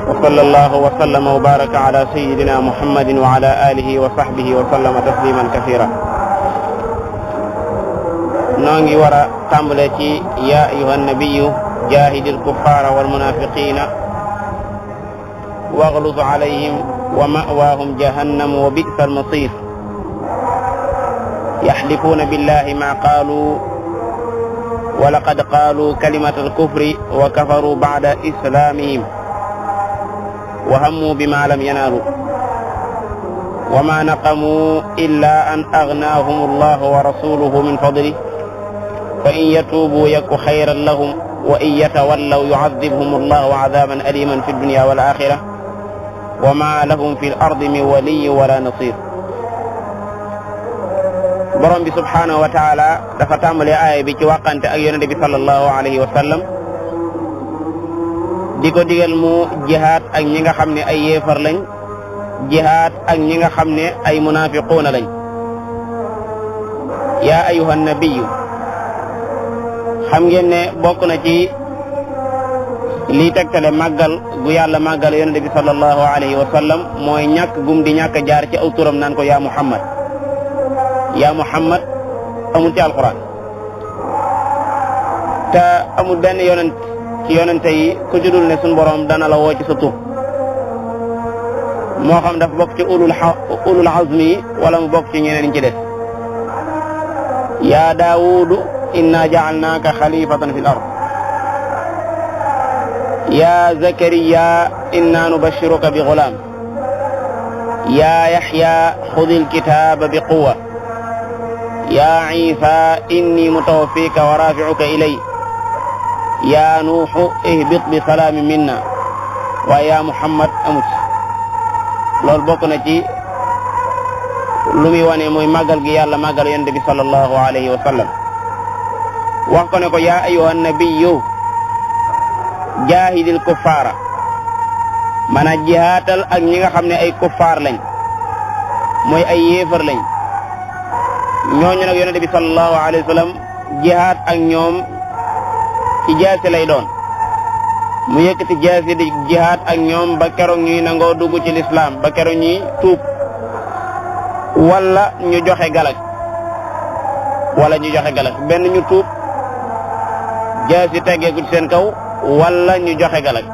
وصلى الله وسلم وبارك على سيدنا محمد وعلى آله وصحبه وسلم تسليما كثيرا. نونغي ورا تامبلتي يا أيها النبي جاهد الكفار والمنافقين واغلظ عليهم ومأواهم جهنم وبئس المصير يحلفون بالله ما قالوا ولقد قالوا كلمة الكفر وكفروا بعد إسلامهم وهموا بما لم ينالوا وما نقموا إلا أن أغناهم الله ورسوله من فضله فإن يتوبوا يك خيرا لهم وإن يتولوا يعذبهم الله عذابا أليما في الدنيا والآخرة وما لهم في الأرض من ولي ولا نصير. borom bi subhanahu wa ta'ala dafa tàmbale aaya bi ci wàqante ak yonent bi sallallahu alayhi wa sallam di ko digal mu jihaad ak ñi nga xam ne ay yéefar lañ, jihaad ak ñi nga xam ne ay munafiquuna lañ. yaa ayyuhan nabiyyu, xam ngeen ne bokk na ci lii tegtale màggal gu yàlla màggal yonent bi sallallahu alayhi wa sallam mooy ñàkk gum di ñàkk jaar ci aw turam naan ko yaa Muhammad. yaa Muhammad amul ci alquran te amul benn yonent ci yonente yi ku judul ne suñ borom dana la woo ci sa tur, moo xam dafa bokk ci ulul azmi wala mu bokk ci ñeneen ñi ci des. yaa Daawudu inna ja'alnaaka xalifatan fil ard. yaa Zakariya inna nubashiruka bi gulaam. yaa Yaxya xudil kitaaba bi quwwa. yaa Iisa inni mutawaffika wa rafi'uka ilay. yaa Nuuxu ihbit bi salaamin minna. waaye yaa Muhammad amut. loolu bokk na ci lu muy wane muy màggal gi yàlla màggal yonent bi sallallahu alayhi wa sallam. wax ko ne ko yaa ayyuhan nabiyyu jaahidil kuffaara, maanaam jihaatal ak ñi nga xam ne ay kuffaar lañ, mooy ay yéefar lañ. ñooñu nag yonent bi sallallahu alayhi wa sallam jihaad ak ñoom ci jaasi lay doon. mu yëkkati jaasi di jihaad ak ñoom ba keroog ñuy nangoo dugg ci lislaam, ba keroog ñuy tuub wala ñu joxe galak benn ñu tuub jaasi teggeeku ci seen kaw wala ñu joxe galak.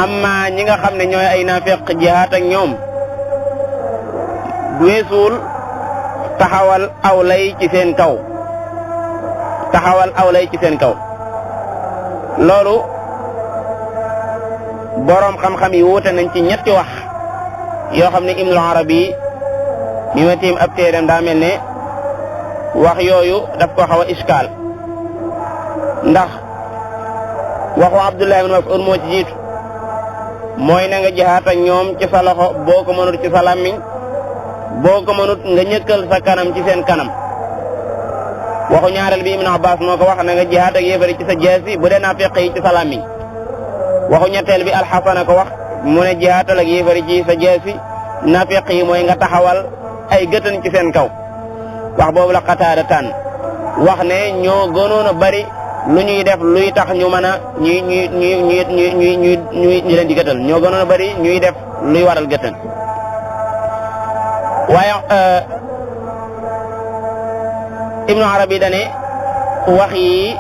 amma ñi nga xam ne ñooy ay naafeq jihaad ak ñoom weesuul taxawal aw lay ci seen kaw. loolu boroom xam-xam yi wuute nañ ci ñetti wax yoo xam ne Ibnul Arabi mi ma tiim ab téeram daa mel ne wax yooyu daf ko xaw a iskaal, ndax waxu Abdullah ibn Mas'ud moo ci jiitu, mooy na nga jihaat ak ñoom ci sa loxo, boo ko mënut ci sa làmmiñ, boo ko mënut nga ñëkkal sa kanam ci seen kanam. waxu ñaareel bi Ibn Abbas moo ko wax, na nga jihaat ak yéefari ci sa jaasi, bu dee naafiq yi ci sa làmmiñ. waxu ñetteel bi Al-Hasan ko wax, mu ne jihaatal ak yéefari ci sa jaasi, naafiq yi mooy nga taxawal ay gëtën ci seen kaw. wax boobu la Qataada tànn, wax ne ñoo gënoon a bari lu ñuy def luy tax ñu mën a ñuy leen di gëtal, ñoo gënoon a bari ñuy def luy waral gëtën. waaye Ibnu Arabi dane wax yi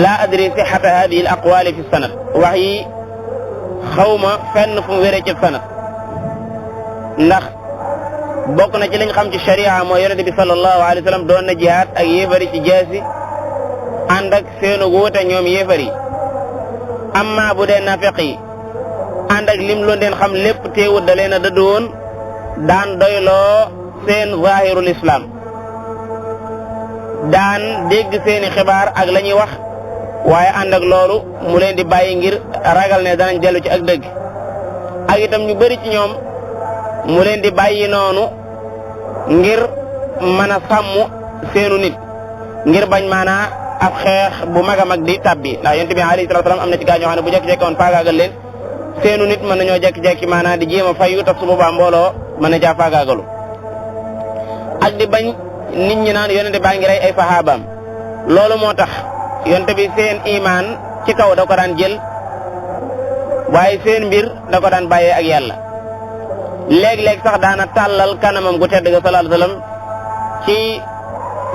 laa adri sihhata hadihi al aqwali fi sanad, wax yi xawma fenn fu mu wéree ci sanad, ndax bokk na ci liñ xam ci sharia mooy yonent bi sallallahu alayhi wa sallam doon na jihaad ak yéefari ci jaasi ànd ak seenu wuute ñoom yéefari. amma bu dee nafiq yi ànd ak lim loon den xam lépp teewut da leen a dëdd woon, daan doyloo seen zahirul islam, daan dégg seeni xibaar ak la ñuy wax, waaye ànd ak loolu mu leen di bàyyi ngir ragal ne danañ dellu ci ak dëgg. ak itam ñu bari ci ñoom mu leen di bàyyi noonu ngir mën a sàmm seenu nit, ngir bañ maanaa ab xeex bu mag a mag di tabbi. ndax yonent bi alayhi salaatu salaam am na ci gaa ñoo xam ne bu jekki-jekki woon faagaagal leen, seenu nit mën nañoo jekki-jekki maanaa di jéem a fayu tax su boobaa mbooloo mën na caa faagaagalu. ak di bañ nit ñi naan yonent baa ngi rey ay saxaabaam. loolu moo tax yonent bi seen imaan ci kaw da ko daan jël waaye seen mbir da ko daan bàyyee ak yàlla léeg-léeg sax daana tàllal kanamam gu tedd ga sallallahu alayhi wasallam ci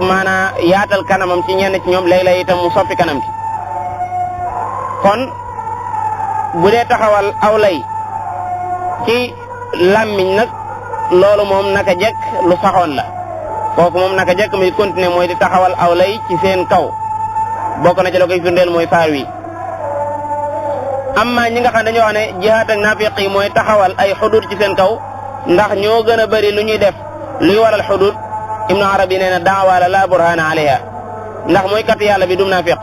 maanaa yaatal kanamam ci ñenn ci ñoom léeg-léeg itam mu soppi kanam ci kon bu dee taxawal aw lay ci làmmiñ nag loolu moom naka jekk lu saxoon la kooku moom naka jekk muy continuer mooy di taxawal aw lay ci seen kaw bokk na ci la koy firndeel mooy saar wi amma ñi nga xam dañoo wax ne jihaad ak naafiq yi mooy taxawal ay xudud ci seen kaw ndax ñoo gën a bëri lu ñuy def luy waral xudud ibnu arabi nee na daawa la burhana alayha ndax mooy kat yàlla bi dum naafiq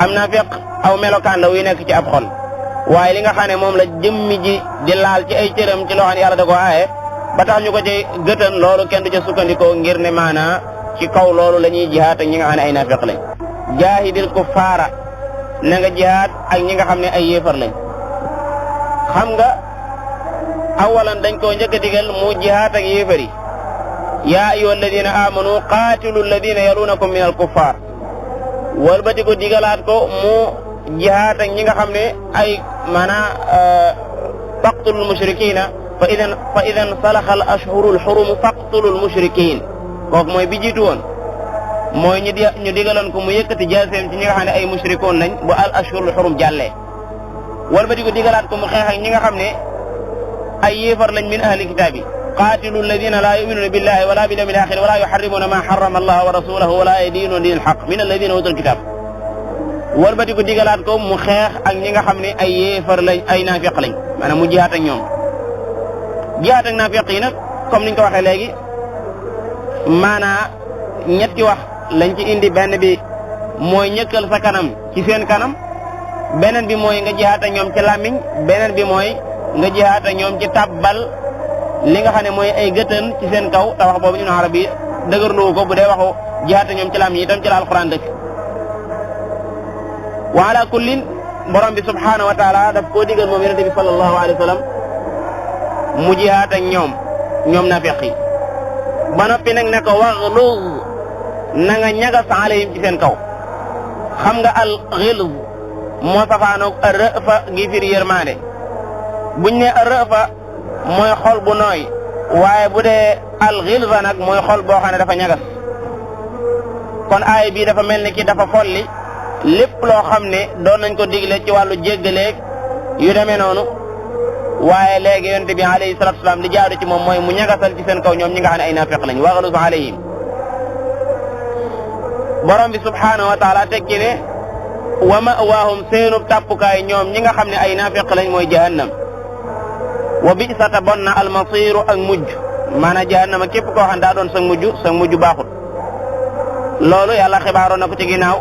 am naafiq aw melokaan la wuy nekk ci ab xol waaye li nga xam ne moom la jëmmi ji di laal ci ay cëram ci loo xam ne yàlla da ko aaye ba tax ñu ko ci gëtan loolu kenn du ca sukkandikoo ngir ne maanaa ci kaw loolu la ñuy jihaad ak ñi nga xam ne ay naafiq lañ jaahidil kuffaara na nga jihaad ak ñi nga xam ne ay yéefar lañ xam nga awalan dañ koo njëkk a digal mu jihaad ak yéefar yi yaa ayyuha alladina amanu qaatilu alladina yalunakum min al kuffar walbati ko digalaat ko mu jihaad ak ñi nga xam ne ay maanaa faqtulul mushrikina fa idan salaxa al ashhurul xurum faqtulul mushrikin kooku mooy bi jiitu woon mooy ñu digaloon ko mu yëkkati jaaseem ci ñi nga xam ne ay mushrikoon lañ bu al ashhurul xurum jàllee walbati ko digalaat ko mu xeex ak ñi nga xam ne ay yéefar lañ min ahli kitaab yi qaatilu alladina laa yuminuuna billahi wala bil yawmil axir wala yuxarrimuuna ma xarama allah wa rasulahu wala yadiinuuna diinal xaq min alladina utul kitab walbati ko digalaat ko mu xeex ak ñi nga xam ne ay yéefar lañ ay naafiq lañ maanaam mu jihaat ak ñoom jihaat ak naafiq yi nag comme niñ ko waxee léegi maanaa ñetti wax lañ ci indi benn bi mooy ñëkkal sa kanam ci seen kanam beneen bi mooy nga jihaat ak ñoom ci làmmiñ beneen bi mooy nga jihaat ak ñoom ci tabbal li nga xam ne mooy ay gëtën ci seen kaw te wax boobu ñu ne arab yi dëgërluwu ko bu dee waxu jihaat ak ñoom ci làmmiñ itam ci la alquran dëkk wa ala kullin borom bi subhanahu wa taala daf koo digal moom yonente bi sallallahu alayhi wa sallam mu jihaat ak ñoom nafiq yi ba noppi nag ne ko waxluz na nga ñagas alayhim ci seen kaw xam nga al xilz moo safaanoog ar-ra'fa gi firi yërmaande buñ ne ar-ra'fa mooy xol bu nooy waaye bu dee al xilza nag mooy xol boo xam ne dafa ñagas kon aay bii dafa mel ni ki dafa folli lépp loo xam ne doon nañ ko digle ci wàllu jéggaleeg yu demee noonu waaye léegi yonent bi alayhi salatu wasalaam li jaadu ci moom mooy mu ñagasal ci seen kaw ñoom ñi nga xam ne ay nafiq lañ waxalus alayhim borom bi subhanahu wa taala tekki ne wa ma'waahum seenub tàppukaay ñoom ñi nga xam ne ay nafiq lañ mooy jahannam wa bi'sata bon na almasiru ak mujj maanaam jahannama képp koo xam daa doon sa mujj baaxul loolu yàlla xibaaroon na ko ci ginnaaw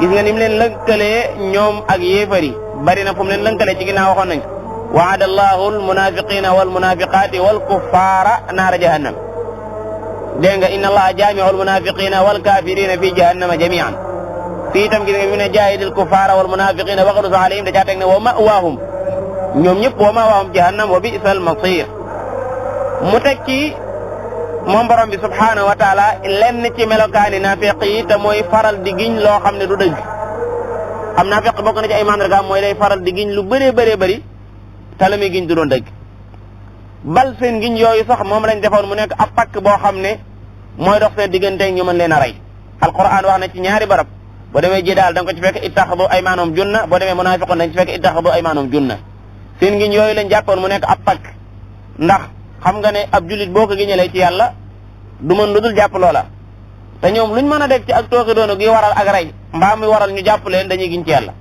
gis nga ni mu leen lënkalee ñoom ak yéefar yi bari na fu mu leen lënkalee ci ginnaaw waxoon nañ wa'ada allahu almunafiqina walmunafiqati walkuffara naara jahannam dégg nga inna allaha jaami'u almunafiqina walkafirina fi jahannama jami'an fii itam gis nga mu ne jaahidil kuffara walmunafiqina waghluz alayhim da caa teg ne wa ma'waahum ñoom ñëpp wa ma'waahum jahannam wa bi'sal masir mu teg ci moom borom bi subhanahu wa taala lenn ci melokaani naafiq yi te mooy faral di giñ loo xam ne du dëgg am naafiq bokk na ci ay mandargaam mooy day faral di giñ lu bëree bëri te la muy giñ du doon dëgg bal seen giñ yooyu sax moom lañ defoon mu nekk ab pakk boo xam ne mooy dox seen diggante ñu mën leen a rey alquran wax na ci ñaari barab boo demee Jidaal da nga ko ci fekk ittaxadu aymaanahum junna boo demee munaafiqun dañ ci fekk ittaxadu aymaanahum junna seen giñ yooyu lañ jàppoon mu nekk ab pakk ndax xam nga ne ab jullit boo ko giñalee ci yàlla du mën lu dul jàpp loola te ñoom luñ mën a def ci ak tooxi doonu gi waral ak rey mbaa mi waral ñu jàpp leen dañuy giñ ci yàlla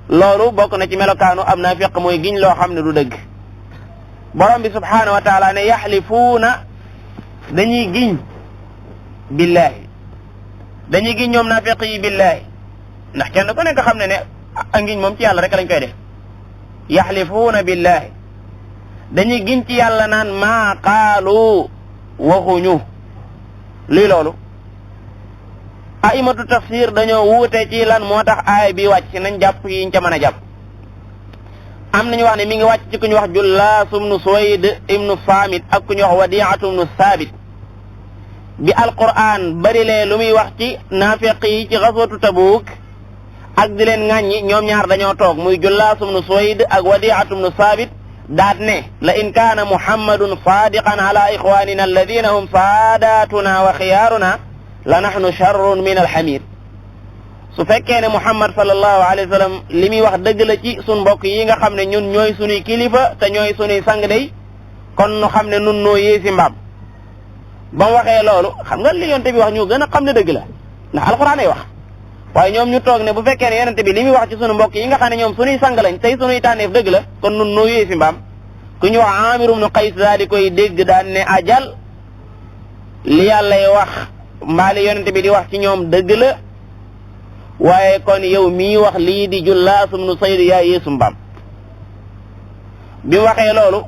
loolu bokk na ci melokaanu am naafiq mooy giñ loo xam ne du dëgg borom bi subhanahu wa taala ne yaxlifuuna dañuy giñ billaahi dañuy giñ ñoom naafiq yi billaahi ndax kenn ku nekk xam ne a ngiñ moom ci yàlla rek lañ koy def yaxlifuuna billaahi dañuy giñ ci yàlla naan maa qaalu waxuñu lii loolu aimatu tafsir dañoo wuute ci lan moo tax aay bi wàcc nañ jàpp yiñ ca mën a jàpp am nañu wax ne mi ngi wàcc ci ku ñu wax Jullaas ibnu Suwayd ibnu Saamit ak ku ñu wax Wadi'atu ibnu Saabit bi alquran bari lee lu muy wax ci naafiq yi ci xaswatu Tabuuk ak di leen ŋàññi ñoom ñaar dañoo toog muy Jullaas ibnu Suwayd ak Wadi'atu ibnu Saabit daat ne la in kaana muhammadun saadiqan ala ixwanina alladina hum saadatuna wa xiyaaruna la nahnu charrun min alxamir su fekkee ne muhammad sallallahu alayhi wa sallam li muy wax dëgg la ci sun mbokk yi nga xam ne ñun ñooy sunuy kilifa te ñooy sunuy sang day kon nu xam ne nun noo yéesi mbaam ba mu waxee loolu xam nga li yonte bi wax ñu gën a xam ne dëgg la ndax alxuraan ay wax waaye ñoom ñu toog ne bu fekkee ne yonente bi li muy wax ci sunu mbokk yi nga xam ne ñoom sunuy sang lañ tey sunuy tànneef dëgg la kon nun noo yéesi mbaam ku ñu wax Aamir ibnu Qays daal di koy dégg daan ne ajal li yàllay wax mbaali yonente bi di wax ci ñoom dëgg la waaye kon yow mii wax lii di Jullaas ibnu Sayd yaa yéesu mbaam bi mu waxee loolu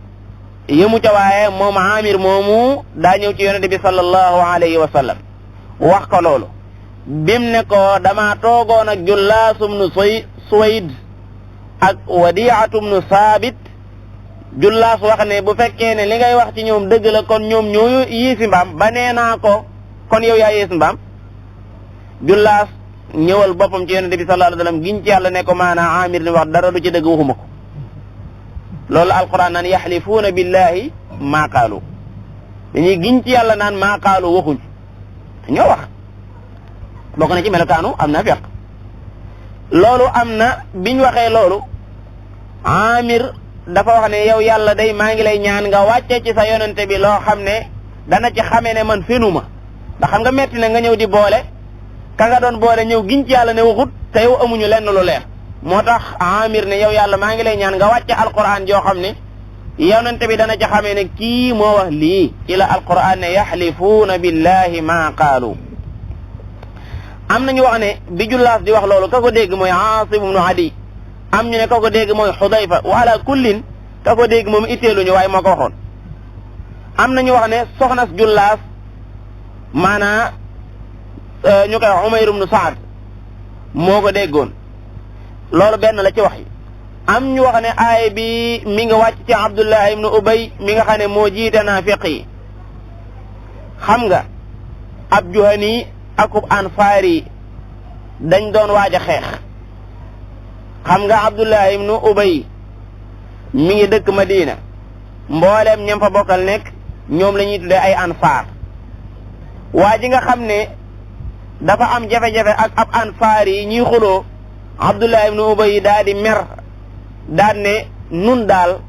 yëmu ca waaye moom Aamir moomu daa ñëw ci yonente bi sallallahu alayhi wa sallam wax ko loolu bim ne ko dama toogoon ak Jullaas ibnu Suwayd ak Wadi'atu ibnu Saabit Jullaas wax ne bu fekkee ne li ngay wax ci ñoom dëgg la kon ñoom ñoo yéesi mbaam ba nee naa ko kon yow yaa yéesi mbaam Jullaas ñëwal boppam ci yonente bi sallallahu alayhi wa sallam giñ ci yàlla ne ko maanaa Aamir ni wax dara du ci dëgg waxuma ko loolu alquran naan yaxlifuuna billahi maa qaalu dañuy giñ ci yàlla naan maa qaalu waxuñ ñoo wax bokk na ci melokaanu am na feq loolu am na biñ waxee loolu Aamir dafa wax ne yow yàlla day maa ngi lay ñaan nga wàcce ci sa yonente bi loo xam ne dana ci xamee ne man fenuma ndax xam nga metti na nga ñëw di boole ka nga doon boole ñëw giñ ci yàlla ne waxut te yow amuñu lenn lu leer moo tax Aamir ne yow yàlla maa ngi lay ñaan nga wàcce alquran joo xam ne yonente bi dana ci xamee ne kii moo wax lii ci la alquran ne yaxlifuuna billahi maa qaalu am nañu wax ne bi Jullaas di wax loolu ka ko dégg mooy Aasim ibnu Adi am ñu ne ka ko dégg mooy Xudayfa wa ala kullin ka ko dégg moom itteeluñu waaye moo ko waxoon am nañu wax ne soxnas Jullaas maanaa ñu koy wax Umayr ibnu Saad moo ko déggoon loolu benn la ci wax yi am ñu wax ne aay bi mi nga wàcc ci Abdullah ibnu Ubay mi nga xam ne moo jiite naafiq yi xam nga ab Juhani akub Ansaari dañ doon waaj a xeex xam nga Abdullah ibnu Ubay mi ngi dëkk Madina mbooleem ñam fa bokkal nekk ñoom la ñuy tuddee ay ansaar waa ji nga xam ne dafa am jafe-jafe ak ab ansaar yi ñuy xuloo Abdullah ibnu Ubay daal di mer daal ne nun daal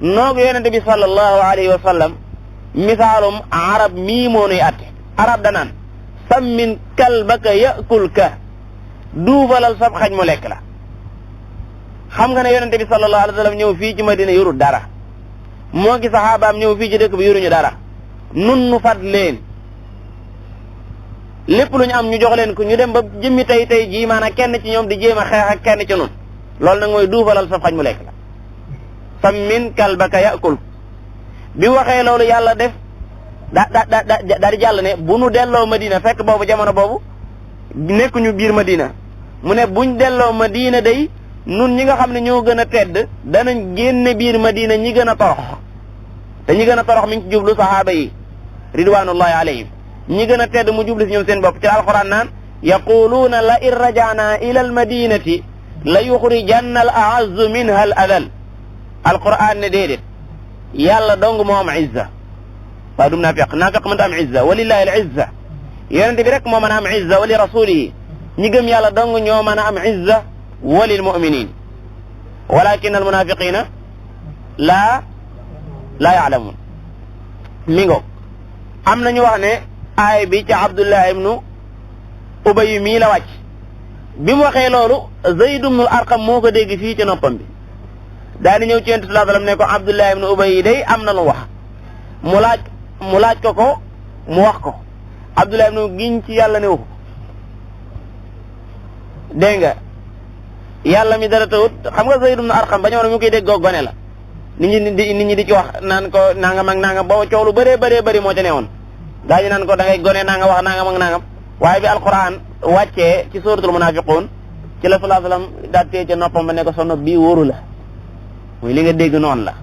noog yonente bi sallallahu alayhi wa sallam misaalum arab mii moo nuy atte arab danaan sammin kalbaka yakulka duufalal sab xaj mu lekk la xam nga ne yonente bi sallallahu alayhi wa sallam ñëw fii ci Madina yorul dara moo gi saxaabaam ñëw fii ci dëkk bi yoruñu dara nun nu fat leen lépp lu ñu am ñu jox leen ko ñu dem ba jëmmi tey jii maanaam kenn ci ñoom di jéem a xeex ak kenn ci nun loolu nag mooy duufalal sab xaj mu lekk la sammin kalbaka yakul bi waxee loolu yàlla def daa di jàll ne bu nu delloo Madina fekk boobu jamono boobu nekkuñu biir Madina mu ne buñ delloo Madina day nun ñi nga xam ne ñoo gën a tedd danañ génne biir Madina ñi gën a torox te ñi gën a torox mi ngi ci jublu sahaaba yi ridwanullahi alayhim ñi gën a tedd mu jublu si ñoom seen bopp ci alquran naan yaquluuna la in rajana ila al madinati la yuxrijanna al aazzu minha al adal alquran ne déedéet yàlla dong moo am izza waaye dum naafiq mënta am izza walillahi al izza yonente bi rek moo mën a am izza wali rasulihi ñi gëm yàlla dong ñoo mën a am izza walil muminin walakin al munafiqina laa yaalamun mi ngo am nañu wax ne aay bi ci Abdullah ibnu Ubay mii la wàcc bi mu waxee loolu Zayd ibnu Arqam moo ko dégg fii ci noppam bi daal di ñëw ci Yonent sallallahu alayhi wasallam ne ko Abdullah ibnu Ubay yi day am na lu wax mu laaj ko mu wax ko Abdullah ibnu giñ ci yàlla ne waxu dégg nga yàlla mi dara tawut xam nga Zayd ibnu Arqam ba ñëw na mu koy dégg gone la nit ñi di ci wax naan ko nangam ak nangam booba coow lu bëree bëri moo ca newoon daañu naan ko da ngay gone nanga wax nangam ak nangam waaye bi alquran wàccee ci suratul munafiqun ci la sallallahu alayhi wasallam daal tee ca noppam ba ne ko sa nopp bii wóoru la muy li nga dégg noonu la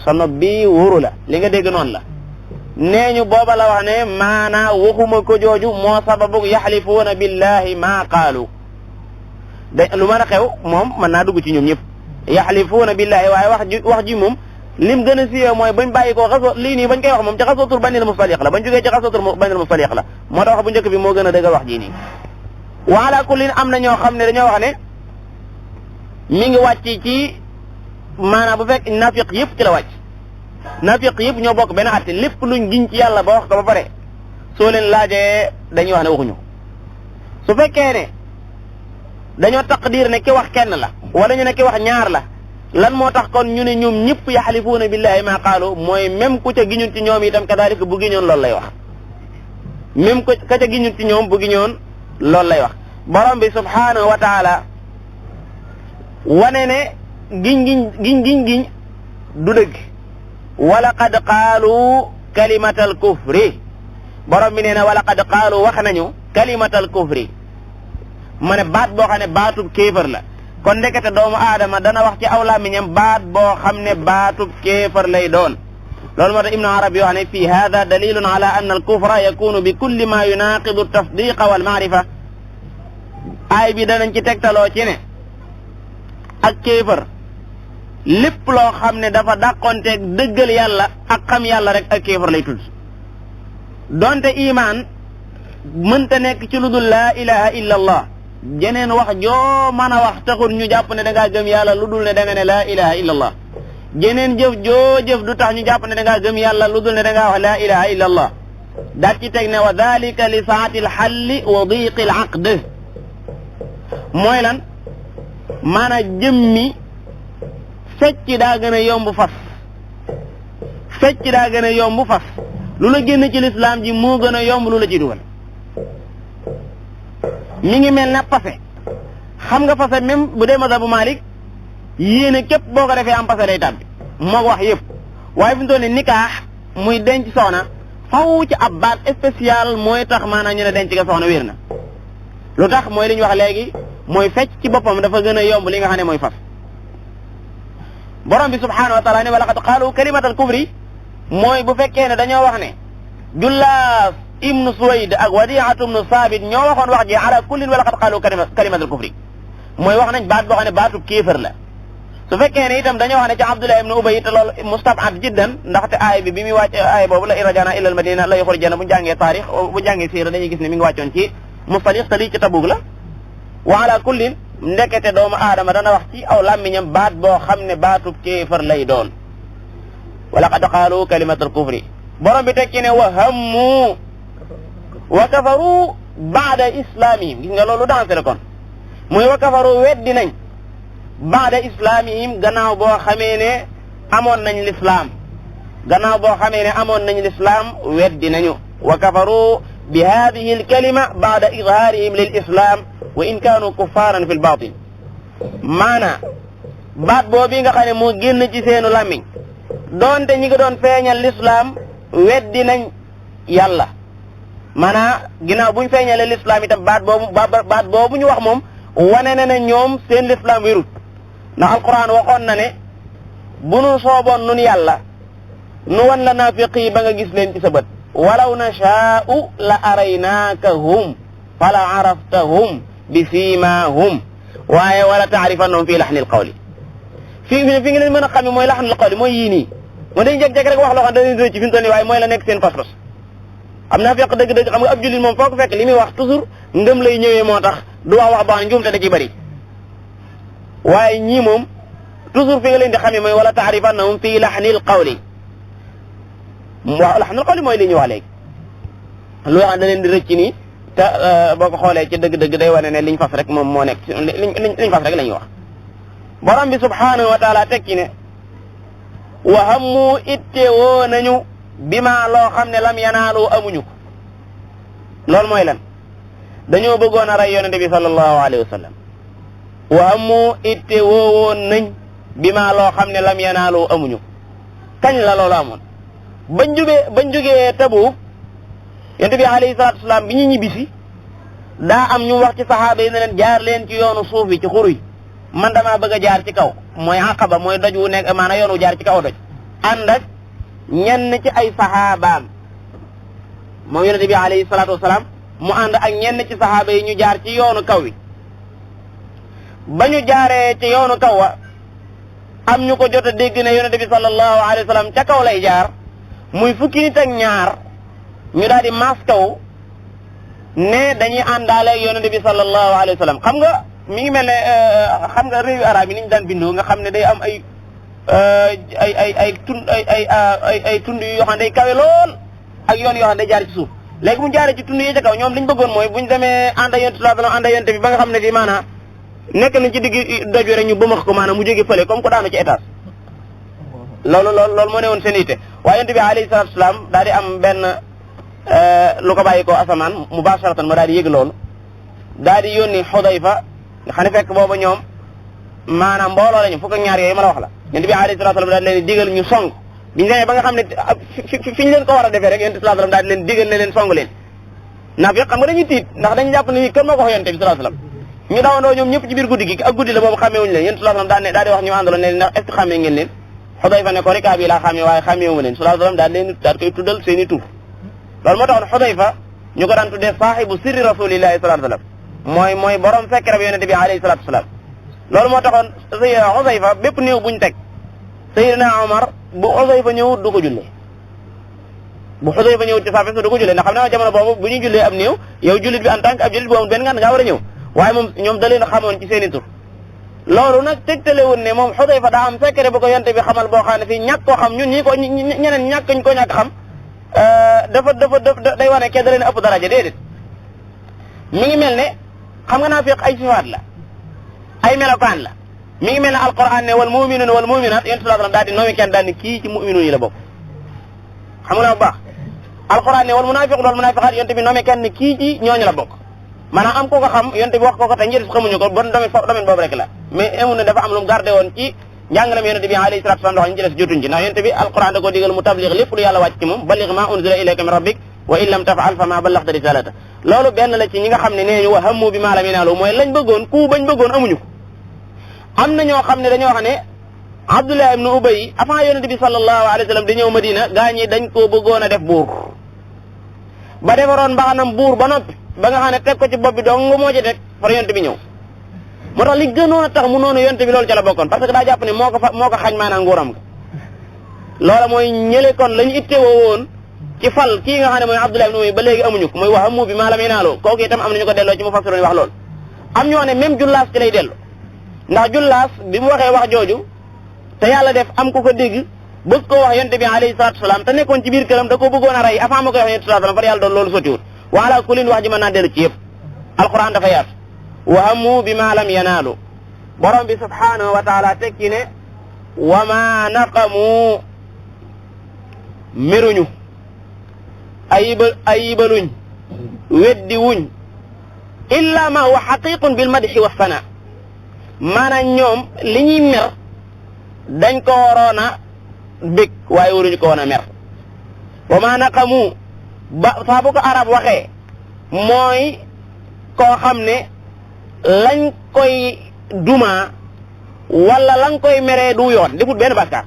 sa nopp bii wóoru la li nga dégg noonu la nee ñu booba la wax ne maanaa waxuma ko jooju moo sababu yaxlifuuna billahi maa qaalu lu mën a xew moom mën naa dugg ci ñoom ñëpp yaxlifuuna billahi waaye wax ji moom lim gën a siiwee mooy bañ bàyyi koo xasoo lii nii bañ koy wax moom ci xasootul banil mustaliq la bañ jógee ci xasootul banil mustaliq la moo tax wax bu njëkk bi moo gën a dëggal wax ji nii wa ala kullin am na ñoo xam ne dañoo wax ne mi ngi wàcc ci maanaam bu fekk nafiq yëpp ci la wàcc nafiq yëpp ñoo bokk benn àtte lépp luñ giñ ci yàlla ba wax ko ba pare soo leen laajee dañuy wax ne waxuñu su fekkee ne dañoo taqdir ne ki wax kenn la wala ñu ne ki wax ñaar la lan moo tax kon ñu ne ñoom ñëpp yaxlifuuna billahi ma qaalu mooy même ku ca giñun ci ñoom itam kadaalika bu giñoon loolu lay wax même ku ca giñun ci ñoom bu giñoon loolu lay wax borom bi subhanahu wa taala wane ne giñ du dëgg wala qad qaalu kalimatal kufri borom bi nee na wala qad qaalu wax nañu kalimatal kufri ma ne baat boo xam ne baatub kéefër la kon ndekete doomu aadama dana wax ci aw làmmiñam baat boo xam ne baatub kéefër lay doon loolu moo tax ibnu arabi wax ne fii hada dalilun ala anna al kufra yakunu bi kulli ma yunaqidu tasdiqa wal maarifa aay bi danañ ci tegtaloo ci ne ak kéefër lépp loo xam ne dafa dàqonteeg dëggal yàlla ak xam yàlla rek ak kéefër lay tudd donte iman mënta nekk ci lu dul laa ilaha illa allah jeneen wax joo mën a wax taxul ñu jàpp ne da ngaa gëm yàlla lu dul ne da nga ne laa ilaha illa allah jeneen jëf joo jëf du tax ñu jàpp ne da ngaa gëm yàlla lu dul ne da ngaa wax laa ilaha illa allah daat ci teg ne wa dalika li saati alxalli wa diqi al aqd mooy lan maanaam jëmmi fecc daa gën a yomb fas fecc daa gën a yomb fas lu la génn ci lislaam ji moo gën a yomb lu la ci dugal mi ngi mel ne pase xam nga pase même bu dee mazhabu Malik yéene képp boo ko defee am pase day tàbbi moo wax yëpp waaye fi mu toll nii nikaax muy denc soxna faw ci ab baat spécial mooy tax maanaam ñu ne denc nga soxna wér na lu tax mooy li ñu wax léegi mooy fecc ci boppam dafa gën a yomb li nga xam ne mooy fas borom bi subhanahu wa taala ne wa laqad qaalu kalimatal kufri mooy bu fekkee ne dañoo wax ne Jullaas ibnu Suwayd ak Wadiatu ibnu Saabit ñoo waxoon wax ji ala kullin wa laqad qaalu kalimatal kufri mooy wax nañ baat boo xam ne baatub kéefër la su fekkee ne itam dañoo wax ne ci Abdullah ibnu Ubay te loolu mustab'ad jiddan ndaxte aay bi muy wàcc aay boobu la in rajana ila al madina la yuxrijana bu jàngee taarix bu jàngee siira dañuy gis ne mi ngi wàccoon ci Mustaliq te lii ci Tabuk la wa ala kullin ndekete doomu aadama dana wax ci aw làmmiñam baat boo xam ne baatub kéefër lay doon wa laqad qaalu kalimatal kufri borom bi tekki ne wa hammu wa kafaru baada islamihim gis nga loolu dansé la kon muy wa kafaru weddi nañ baada islamihim gannaaw boo xamee ne amoon nañ lislaam gannaaw boo xamee ne amoon nañ lislaam weddi nañu wa kafaru bi hadihi alkalima baada idharihim lil islam wa in kaanu kuffaran fi lbatin maana baat boobu nga xam ne moo génn ci seenu làmmiñ doonte ñi nga doon feeñal lislaam weddi nañ yàlla maanaa ginnaaw buñ feeñalee lislaam itam baat boobu ñu wax moom wane na ne ñoom seen lislaam wérut ndax alquran waxoon na ne bu nu sooboon nun yàlla nu wan la naafiq yi ba nga gis leen ci sa bët walaw nashaa'u la araynaakahum fala araftahum bi siimaahum waaye wala taarifannahum fii laxnil qawli fi nga leen mën a xam mooy laxnil qawli mooy yii nii moo dañu jeg-jeg rek wax loo xam dañuy rëcc fi mu toll nii waaye mooy la nekk seen pas-pas am naa fekk dëgg-dëgg xam nga ab jullit moom foo ko fekk li muy wax toujours ngëm lay ñëwee moo tax du wax boo xam ne njuumte da ciy bëri waaye ñii moom toujours fi nga leen di xamee mooy wala taarifannahum fii laxnil qawli waaw laxnil qawli mooy li ñu wax léegi lu xam da leen di rëcc nii te boo ko xoolee ci dëgg-dëgg day wane ne liñ fas rek moom moo nekk liñ fas rek la ñuy wax borom bi subhanahu wa taala tekki ne wa hammu itte woo nañu bi ma loo xam ne lam yanaalu amuñu ko loolu mooy lan dañoo bëggoon a rey yonente bi sallallahu alayhi wa sallam wa hammu itte woo woon nañ bi ma loo xam ne lam yanaalu amuñu ko kañ la loolu amoon bañ jógee Tabuk yonente bi alayhi salatu wasalaam bi ñu ñibbisi daa am ñu wax ci saxaaba yi ne leen jaar leen ci yoonu suuf bi ci xur yi man damaa bëgg a jaar ci kaw mooy Aqaba mooy doj wu nekk maanaam yoonu jaar ci kaw doj ànd ak ñenn ci ay saxaabaam moom yonente bi alayhi salaatu wasalaam mu ànd ak ñenn ci saxaaba yi ñu jaar ci yoonu kaw wi ba ñu jaaree ci yoonu kaw wa am ñu ko jot a dégg ne yonente bi sallallahu alayhi wa sallam ca kaw lay jaar muy fukki nit ak ñaar ñu daal di maas kaw ne dañuy àndaale ak yonente bi sallallahu alayhi wa sallam. xam nga mi ngi mel ne xam nga réewu arab yi ni ñu daan bindoo nga xam ne day am ay tund yoo xam ne day kawe lool ak yoon yoo xam ne day jaar ci suuf léegi bu ñu jaaree ci tund yi ca kaw ñoom li ñu bëggoon mooy bu ñu demee ànd ak yonente sallallahu alayhi wa sallam ànd ak yonente bi ba nga xam ne fii maanaam nekk nañ ci digg doj rek ñu bëmax ko maanaam mu jóge fële comme ko daanu ci étage loolu moo ne woon seen ite waaye yonent bi alayhi salaatu salaam daal di am benn lu ko bàyyi ko asamaan mubasharatan ma daal di yëg loolu daal di yónni Xudayfa nga xam ne fekk booba ñoom maanaam mbooloo lañu fukk ak ñaar yooyu ma la wax la yonent bi alayhi salaatu salaam daal di leen digal ñu song biñu demee ba nga xam ne fi ñu leen ko war a defee rek yonent bi salaatu salaam daal di leen digal ne leen song leen naaf yëpp xam nga dañuy tiit ndax dañu jàpp ne kër moo ko wax yonent bi salaatu salaam ñu dawandoo ñoom ñëpp ci biir guddi gi ak guddi la boobu xàmmeewuñu leen yéen sallallahu alayhi wasallam daal di wax ñu àndaloon ne ndax est-ce que xàmmee ngeen leen Xudayfa ne ko rek bi laa xàmmee waaye xàmmeewuma leen sallallahu alayhi wasallam daal koy tuddal seen i tur loolu moo taxoon Xudayfa ñu ko daan tuddee saahibu sirri rasulillahi sallallahu alayhi wasallam mooy borom fekk rab yonente bi alayhi salatu wasalam loolu moo taxoon Xudayfa bépp néew buñ teg Sayyidina Omar bu Xudayfa ñëwut du ko jullee bu Xudayfa ñëwut ci saafe su du ko jullee ndax xam ne jamono boobu bu ñuy jullee ab néew yow jullit bi en tant que ab jullit bu amul benn ngànt ngaa war a ñëw waaye moom ñoom da leen xamoon ci seen i tur loolu nag tegtale woon ne moom Xudayfa daa am secret bu ko yonte bi xamal boo xam ne fii ñàkk koo xam ñun ñi ko ñeneen ñàkk ko ñàkk xam dafa day wane kenn da leen ëpp daraja déedéet mi ngi mel ne xam nga naa fiq ay sifaat la ay melokaan la mi ngi mel ne alquran ne wal muminuuna wal muminaat yonte sallallahu alayhi wasallam daal di noomi kenn daal ni kii ci muminuun yi la bokk xam nga bu baax alquran ne wal munaafiquuna wal munaafiqaat yonte bi noomi kenn ni kii ci ñooñu la bokk maanaam am ko ko xam yonte bi wax ko te njëriñ xamuñu ko bon domaine boobu rek la mais amul ne dafa am lu mu gardé woon ci njàngalam yonte bi alayhi salatu wasallam wax ñu ci des jotuñ ci ndax yonte bi alquran da koo digal mu tabliq lépp lu yàlla wàcc ci moom balligh ma unzila ilayka min rabbik wa in lam taf'al fa ma ballaghta risalata loolu benn la ci ñi nga xam ne nee ñu wa hammu bi ma lam yanaalu mooy lañ bëggoon ku bañ bëggoon amuñu ko am na ñoo xam ne dañoo wax ne Abdullah ibn Ubay avant yonte bi sallallahu alayhi wa sallam di ñëw Madina gaa ñi dañ koo bëggoon a def buur ba defaroon mbaxanam buur ba noppi ba nga xam ne teg ko ci bopp bi dong moo ci teg far yonte bi ñëw moo tax li gënoon a tax mu noonu yonte bi loolu ca la bokkoon parce que daa jàpp ne moo ko xañ maanaam nguuram ga loola mooy ñële kon la ñu ittewoo woon ci fal kii nga xam ne mooy Abdullah ibn Ubay ba léegi amuñu ko mooy wax mu bi maa la may naaloo kooku itam am nañu ko delloo ci mu fassiroon wax loolu am ñoo ne même jullaas ci lay dellu ndax jullaas bi mu waxee wax jooju te yàlla def am ku ko dégg bëgg ko wax yonte bi alayhi salatu wasalam te nekkoon ci biir këram da koo bëggoon a rey avant ma koy wax yonte sallallahu alayhi wasallam far yàlla doon loolu sottiwut wa ala kullin wax ji mën naa dellu ci yëpp alquran dafa yaatu wa hammu bi ma lam yanaalu borom bi subhanahu wa taala tekki ne wa ma naqamu meruñu ayibaluñ weddi wuñ illa ma huwa xaqiqun bil madhi wa sana maanaam ñoom li ñuy mer dañ ko waroon a bég waaye waruñu ko woon a mer wa ma naqamu ba saa bu ko arab waxee mooy koo xam ne lañ koy duma wala lañ koy meree du yoon defut benn bàkkaar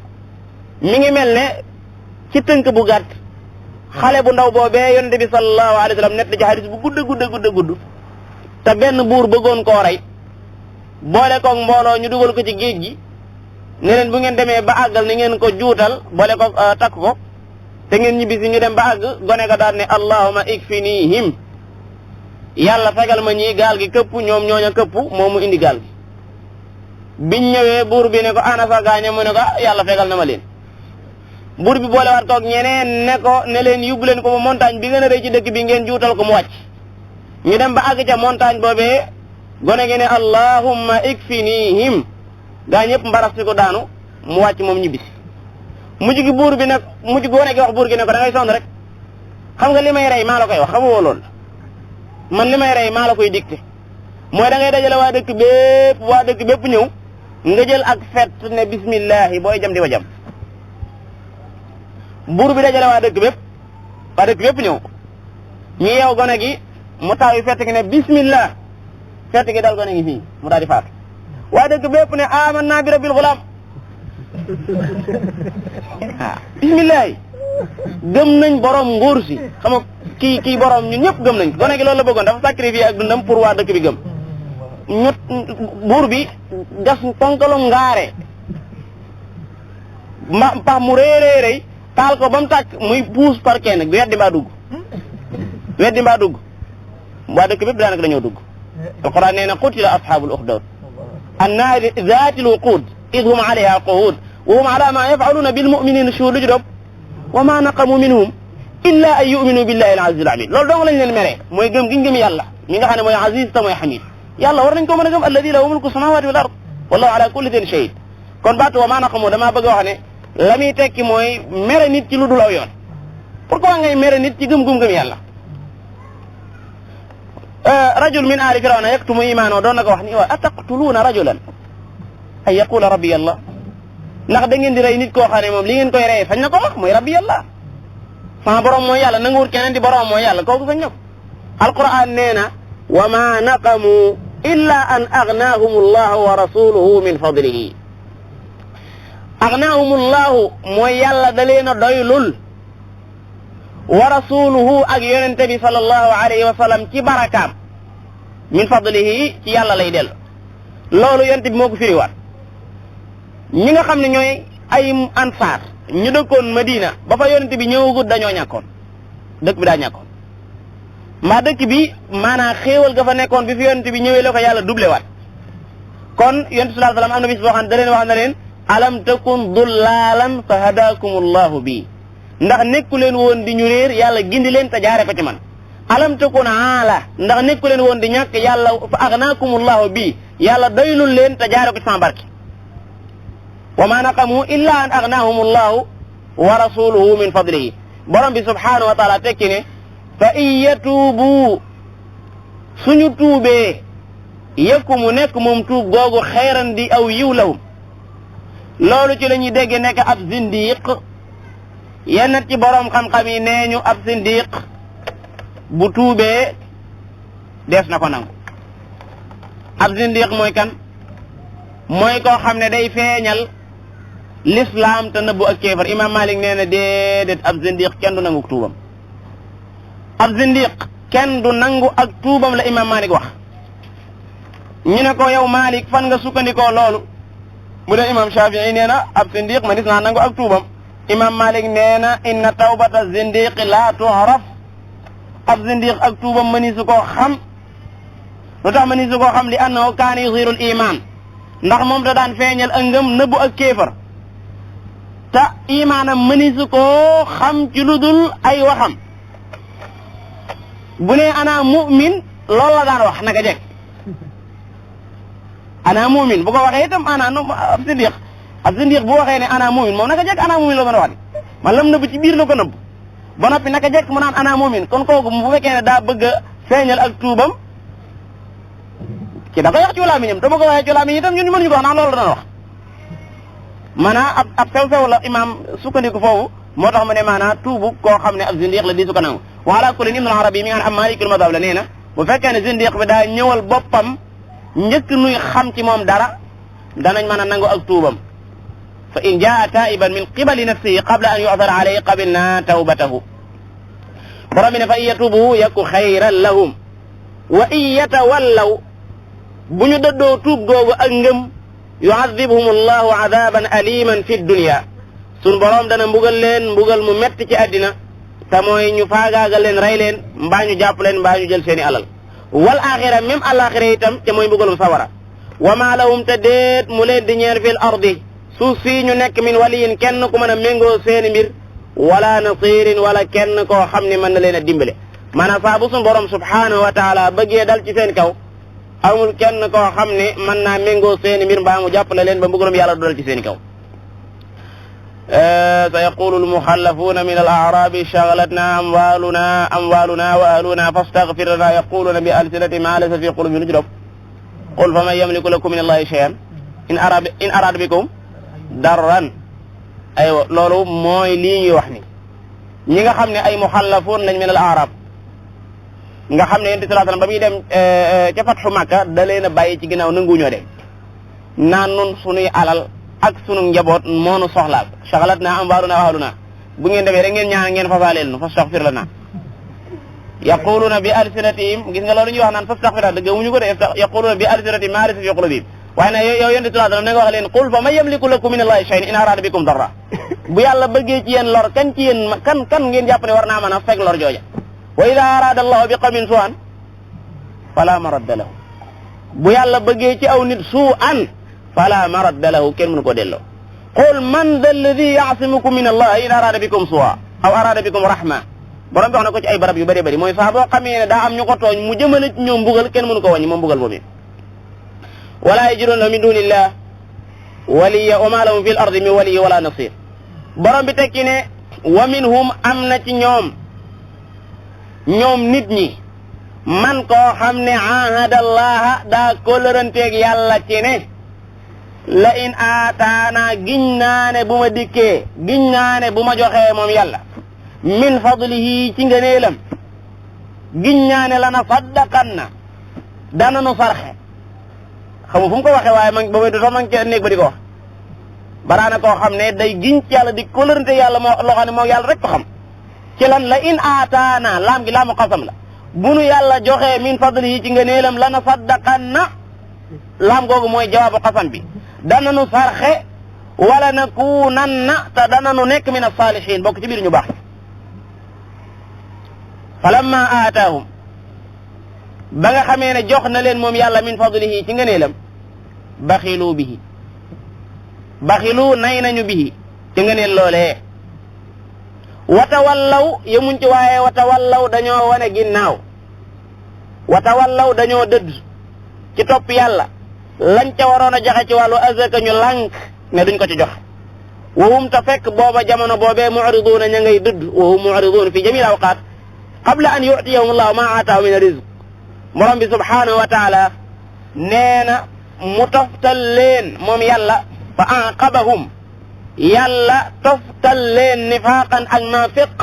mi ngi mel ne ci tënk bu gàtt xale bu ndaw boobee yonente bi sallallahu alayhi wa sallam nett ci hadis bu gudd te benn buur bëggoon koo rey boole koog mbooloo ñu dugal ko ci géej gi ne leen bu ngeen demee ba àggal ni ngeen ko juutal boole ko takk ko te ngeen ñibbisi ñu dem ba àgg gone ko daal ne allahumma ikfinihim yàlla fegal ma ñii gaal gi këpp ñoom ñooña këpp moom mu indi gaal gi biñ ñëwee buur bi ne ko ana sa gaañe mu ne ko yàlla fegal na ma leen buur bi boolewaat koog ñeneen ne leen yóbbu leen ko ba montagne bi gën a rëy ci dëkk bi ngeen juutal ko mu wàcc ñu dem ba àgg ca montagne boobee gone gi ne allahumma ikfinihim gaa ñëpp mbaras si ko daanu mu wàcc moom ñibbisi mujj gi buur bi nag mujj gone gi wax buur gi ne ko da ngay sonn rek xam nga li may rey maa la koy wax xamoo loolu man li may rey maa la koy dicté mooy da ngay dajale waa dëkk bépp ñëw nga jël ak fet ne bismillahi booy jam di wa jam buur bi dajale waa dëkk bépp ñëw ñu yeew gone gi mu taw yi fett gi ne bismillah fett gi dal gone gi fii mu daal di faatu waa dëkk bépp ne amanna bi rabbil ghulam bismillah gëm nañ borom nguur si xam nga kii borom ñun ñëpp gëm nañ gone gi loolu la bëggoon dafa sacrifier ak dundam pour waa dëkk bi gëm ñot buur bi gas ponkalum ngaare pax mu réeréeréy taal ko ba mu tàkk muy puus par kenn weddi mbaa dugg waa dëkk bépp daanaka dañoo dugg alquran nee na qutila ashabul uxdud annaari zaatil wuquud id hum alayha qu'ud wa hum ala ma yaf'aluna bil mu'minina shuhuud lu ci doom wa ma naqamu minhum illa an yu'minu billahi al-aziz al-alim loolu dong lañ leen meree mooy gëm giñ gëm yàlla mi nga xam ne mooy aziz te mooy hamid yàlla war nañ ko mën a gëm alladi lahu mulku samawati wal ard wallahu ala kulli shay'in shahid kon baatu wa ma naqamu damaa bëgg a wax ne la muy tekki mooy mere nit ci lu dul aw yoon pourquoi ngay mere nit ci gëm-gëm yàlla rajul min aali firawna yaktumu imaanahu doon na ko wax ni wa ataqtuluuna rajulan ay yaqula rabbi allah ndax da ngeen di rey nit koo xam ne moom li ngeen koy reyee sañ na ko wax mooy rabbi allah sama borom mooy yàlla nanguwul keneen di borom mooy yàlla kooku sañ na ko alquran nee na wa ma naqamu illa an agnaahum allahu wa rasuluhu min fadlihi agnaahum allahu mooy yàlla da leen a doylul wa rasuluhu ak yonente bi sallallahu alayhi wa sallam ci barakaam min fadlihi ci yàlla lay dellu loolu yonente bi moo ko firiwaat ñi nga xam ne ñooy ay ansaar ñu dëkkoon Madina ba fa yonente bi ñëwagut dañoo ñàkkoon dëkk bi daa ñàkkoon mbaa dëkk bi maanaam xéewal ga fa nekkoon bi fi yonente bi ñëwee la ko yàlla doublé waat kon yonente sallallahu alayhi wa sallam am na bis boo xam ne da leen wax na leen alam takun dullaalan fa hadaakum allahu bi ndax nekku leen woon di ñu réer yàlla gindi leen te jaare ko ci man alam takun aala ndax nekku leen woon di ñàkk yàlla fa aghnaakumullahu bi yàlla doylul leen te jaare ko ci sama barke wa ma naqamu illa an aghnahumullahu wa rasuluhu min fadlihi borom bi subhanahu wa taala tekki ne fa in yatuubu suñu tuubee yëkku mu nekk moom tuub googu xayran di aw yiw lahum loolu ci la ñuy dégg nekk ab zindiq yenn ci borom xam-xam yi nee ñu ab zindiq bu tuubee dees na ko nangu ab zindiq mooy kan mooy koo xam ne day feeñal l'islam te nëbbu ak kéefar imam Malik nee na déedéet ab zindiq kenn du nangu tuubam ab zindiq kenn du nangu ak tuubam la imam Malik wax ñu ne ko yow Malik fan nga sukkandikoo loolu bu dee imam Shafi'i nee na ab zindiq manis naa nangu ak tuubam imam Malik nee na inna tawbata zindiq la tu'raf ab zindiq ak tuubam mënisu koo xam lu tax mënisu koo xam li annahu kaana yuzhirul iman ndax moom da daan feeñal ak ngëm nëbbu ak kéefar te imaanam mënisu koo xam ci lu dul ay waxam bu ne ana mu'min loolu la daan wax naka jekk ana mu'min bu ko waxee itam ana ab zindiq bu waxee ne ana mu'min moom naka jekk ana mu'min la mën a wax man lam nëbb ci biir la ko nëbb ba noppi naka jekk mu naan ana mu'min kon kooku bu fekkee ne daa bëgg a feeñal ak tuubam ci da koy wax ci làmmiñam te bu ko waxee ci làmmiñ itam ñun mënuñu ko wax naan loolu dana wax maanaam ab sew-sew la imam sukkandiku foofu moo tax mu ne maanaam tuubu koo xam ne ab zindiq la di su ko nangu wala kulli Ibn al-Arabi mi nga xam am Maalikul mazhab la nee na bu fekkee ne zindiq bi daa ñëwal boppam njëkk nuy xam ci moom dara danañ mën a nangu ak tuubam fa in jaa taiban min qibali nafsihi qabla an yu'thara alayhi qabilna tawbatahu borom bi ne fa in yatubu yaku xayran lahum wa in yatawallaw bu ñu dëddoo tuub googu ak ngëm yu'adhibuhum allahu adaban aliman fi dunya sun borom dana mbugal leen mbugal mu metti ci àddina te mooy ñu faagaagal leen rey leen mbaa ñu jàpp leen mbaa ñu jël seeni alal wal axira même alaxira itam te mooy mbugalum sawara wa ma lahum te déet mu leen di ñeel fil ardi suuf fii ñu nekk min waliyin kenn ku mën a méngoo seeni mbir wala nasirin wala kenn koo xam ne mën na leen a dimbale maanaam saa bu sun borom subhanahu wa taala bëggee dal ci seen kaw amul kenn koo xam ne mën naa méngoo seeni mbir mbaa mu jàppale leen ba mbugalum yàlla du dal ci seeni kaw sayaqulu almuxallafuuna min al-a'raabi shaghalatna amwaaluna wa ahluna fastaghfir lana yaquluuna bi alsinatihim ma laysa fi qulubihim lu qul faman yamliku lakum min allahi shay'an in arada bikum darran aywa loolu mooy lii ñuy wax ni ñi nga xam ne ay muxallafuun lañ min al-a'raab nga xam ne yonent sallallahu alayhi wasallam ba muy dem ca fatxu Makka da leen a bàyyi ci ginnaaw nanguñoo dem naan nun sunuy alal ak sunu njaboot moonu soxlaal shaghalatna amwaaluna wa ahluna bu ngeen demee rek ngeen ñaan ngeen fasaaleel nu fastaghfir lana yaquluna bi alsinatihim gis nga loolu ñuy wax naan fastaghfirullah dëgg wuñu ko de yaquluna bi alsinatihim ma laysa fi qulubihim waaye nag yow yonent bi sallallahu alayhi wasallam ne nga wax leen qul fa man yamliku lakum min allahi shay'an in arada bikum darra bu yàlla bëggee ci yéen lor kan ci yéen kan ngeen jàpp ne war naa mën a fekk lor jooja wa ida arada allahu bi qawmin su'an fala maradda lahu bu yàlla bëggee ci aw nit su'an fala maradda lahu kenn mënu ko delloo qul man dha alladhi ya'simukum min allahi in arada bikum su'a aw arada bikum rahma borom bi wax na ko ci ay barab yu bëri bëri mooy saa boo xamee ne daa am ñu ko tooñ mu jëmale ci ñoom mbugal kenn mënu ko wàññi moom mbugal boobu wala yajiduna min dunillah waliya wa ma lahum fil ardi min waliy wala nasir borom bi tekki ne wa minhum am na ci ñoom nit ñi man koo xam ne ahadallaha daa kóllëranteeg yàlla ci ne la in aataana giñ naa ne bu ma dikkee giñ naa ne bu ma joxee moom yàlla min fadlihi ci ngëneelam giñ naa ne lana saddaqanna dana nu sarxe xamu fu mu ko waxee waaye man boobu du sax man ca néeg ba di ko wax baraana koo xam ne day giñ ci yàlla di kóllërante yàlla moo loo xam ne moo yàlla rek ko xam ci lan la in aataana laam gi laamu xasam la bu nu yàlla joxee min fadlihi ci ngëneelam lana saddaqanna laam googu mooy jawaabu xasam bi dana nu sarxe wala nakunanna te dana nu nekk min as-saalihiin bokk ci biir ñu baax falamma aataahum ba nga xamee ne jox na leen moom yàlla min fadlihi ci ngëneelam baxilu bihi baxilu nay nañu bihi ci ngëneel loolee watawallaw yemuñ ci waaye watawallaw dañoo wane ginnaaw watawallaw dañoo dëdd ci topp yàlla lañ ca waroon a joxe ci wàllu azaka ñu lànk ne duñ ko ci jox wahum ta fekk booba jamono boobee mu'riduuna ña ngay dëdd wahum mu'riduuna fi jamil awqaat qabla an yu'tiyahum allahu ma aataahu min rizq borom bi subhaanahu wa taala nee na mu toftal leen moom yàlla fa aqabahum yàlla toftal leen nifaaqan ak naafiq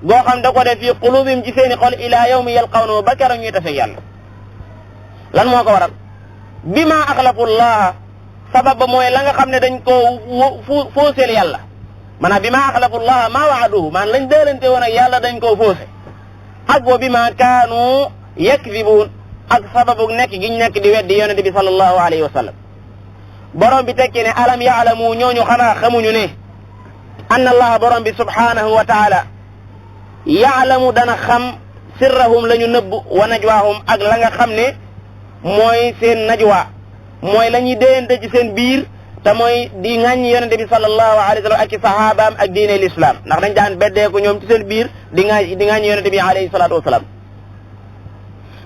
goo xam da ko def fi qulubihim ci seeni xol ila yawmi yalqawnahu ba keroog ñuy tase yàlla lan moo ko waral bima axlafu llaha sabab ba mooy la nga xam ne dañ koo fooseel yàlla maanaam bima axlafu llaha maa waaduhu maanaam lañ daalante woon ak yàlla dañ koo foose ak boo bima kaanu yakdibuun ak sababu nekk giñ nekk di weddi yonente bi sallallahu alayhi wa sallam borom bi tekki ne alam yaalamu ñooñu xanaa xamuñu ne anna allaha borom bi subhanahu wa taala yaalamu dana xam sirrahum la ñu nëbb wa najwaahum ak la nga xam ne mooy seen najwa mooy la ñuy déyante ci seen biir te mooy di ŋàññi yonente bi sallallahu alayhi wa sallam ak ci sahabaam ak diine l'islam ndax dañ daan beddeeku ñoom ci seen biir di ŋàññi yonente bi alayhi salatu wasalaam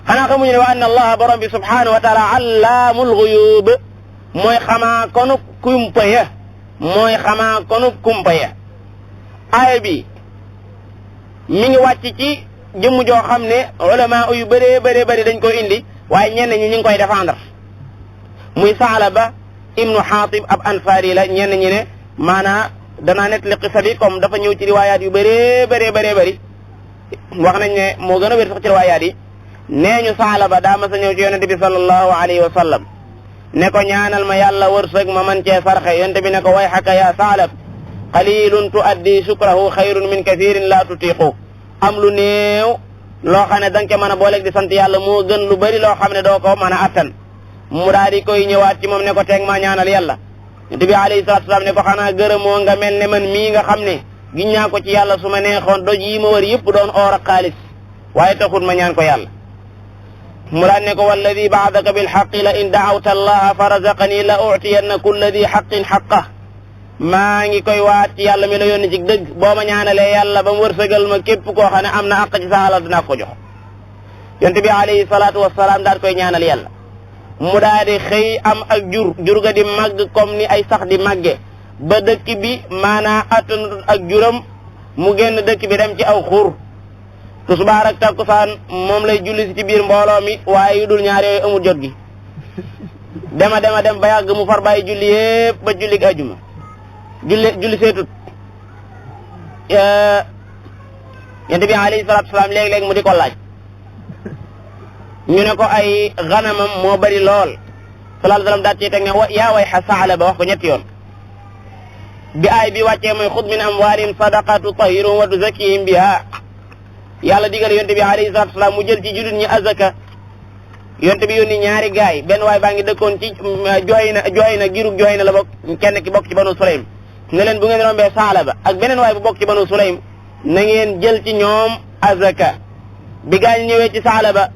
xanaa xamuñu ne wa anna allaha borom bi subhanahu wa taala allaamul ghuyub mooy xamaa konub kumpa ya mooy xamaa konub kumpa ya aaya bi mi ngi wàcc ci jëmm joo xam ne ulama yu bëree bëri dañ koy indi waaye ñenn ñi ñu ngi koy défendre muy Saalaba ibnu Xaatib ab ansaari la ñenn ñi ne maanaa danaa net li qissa bi comme dafa ñëw ci riwaayaat yu bëree bëri wax nañ ne moo gën a wér sax ci riwaayaat yi nee ñu Saalaba daa mas a ñëw ci yonente bi sallallahu alayhi wa sallam ne ko ñaanal ma yàlla wërsëg ma man cee sarxe yonente bi ne ko way xaka ya Saalab qalilun tuaddi shukrahu xayrun min kathirin la tutiqu am lu néew loo xam ne danga ca mën a booleeg di sant yàlla moo gën lu bari loo xam ne doo ko mën a attan mu daal di koy ñëwaat ci moom ne ko teeg ma ñaanal yàlla yonente bi alayhi salatu wasalaam ne ko xanaa gërëmoo nga mel ne man mii nga xam ne giñ ñaa ko ci yàlla su ma neexoon doj yi ma wër yëpp doon oor ak xaalis waaye taxul ma ñaan ko yàlla mu daan ne ko walladi baadaka bilxaqi la in daawta allaha fa razaqani la utiyanna kulla di xaqin xaqah maa ngi koy waat ci yàlla mi la yónni ci dëgg boo ma ñaanalee yàlla ba mu wërsëgal ma képp koo xam ne am na àq ci sa alal dinaa ko jox yonent bi alayhi salaatu wasalaam daal koy ñaanal yàlla mu daal di xëy am ak jur ga di màgg comme ni ay sax di màgge ba dëkk bi maanaa attanut ak juram mu génn dëkk bi dem ci aw xur tisbaar ak takkusaan moom lay julli si ci biir mbooloo mi waaye yu dul ñaar yooyu amul jot gi dem ba yàgg mu far bàyyi julli yépp ba julli gi ajuma julli seetut yonent bi alayhi salaatu wasalaam léeg-léeg mu di ko laaj ñu ne ko ay ganamam moo bari lool sallallahu alayhi wa sallam daat ci teg ne yaa way xa Saalaba wax ko ñetti yoon bi aay bi wàccee mooy xud min amwaalihim sadaqa tutahhiruhum wa tuzakkihim biha yàlla digal yonte bi alayhi salaatu wasalaam mu jël ci jullit ñi azaka yonte bi yónni ñaari gaay benn waay baa ngi dëkkoon ci Juhayna girug Juhayna la bokk kenn ki bokk ci banu Sulaym ne leen bu ngeen rombee Saalaba ak beneen waay bu bokk ci banu Sulaym na ngeen jël ci ñoom azaka bi gaay ñi ñëwee ci Saalaba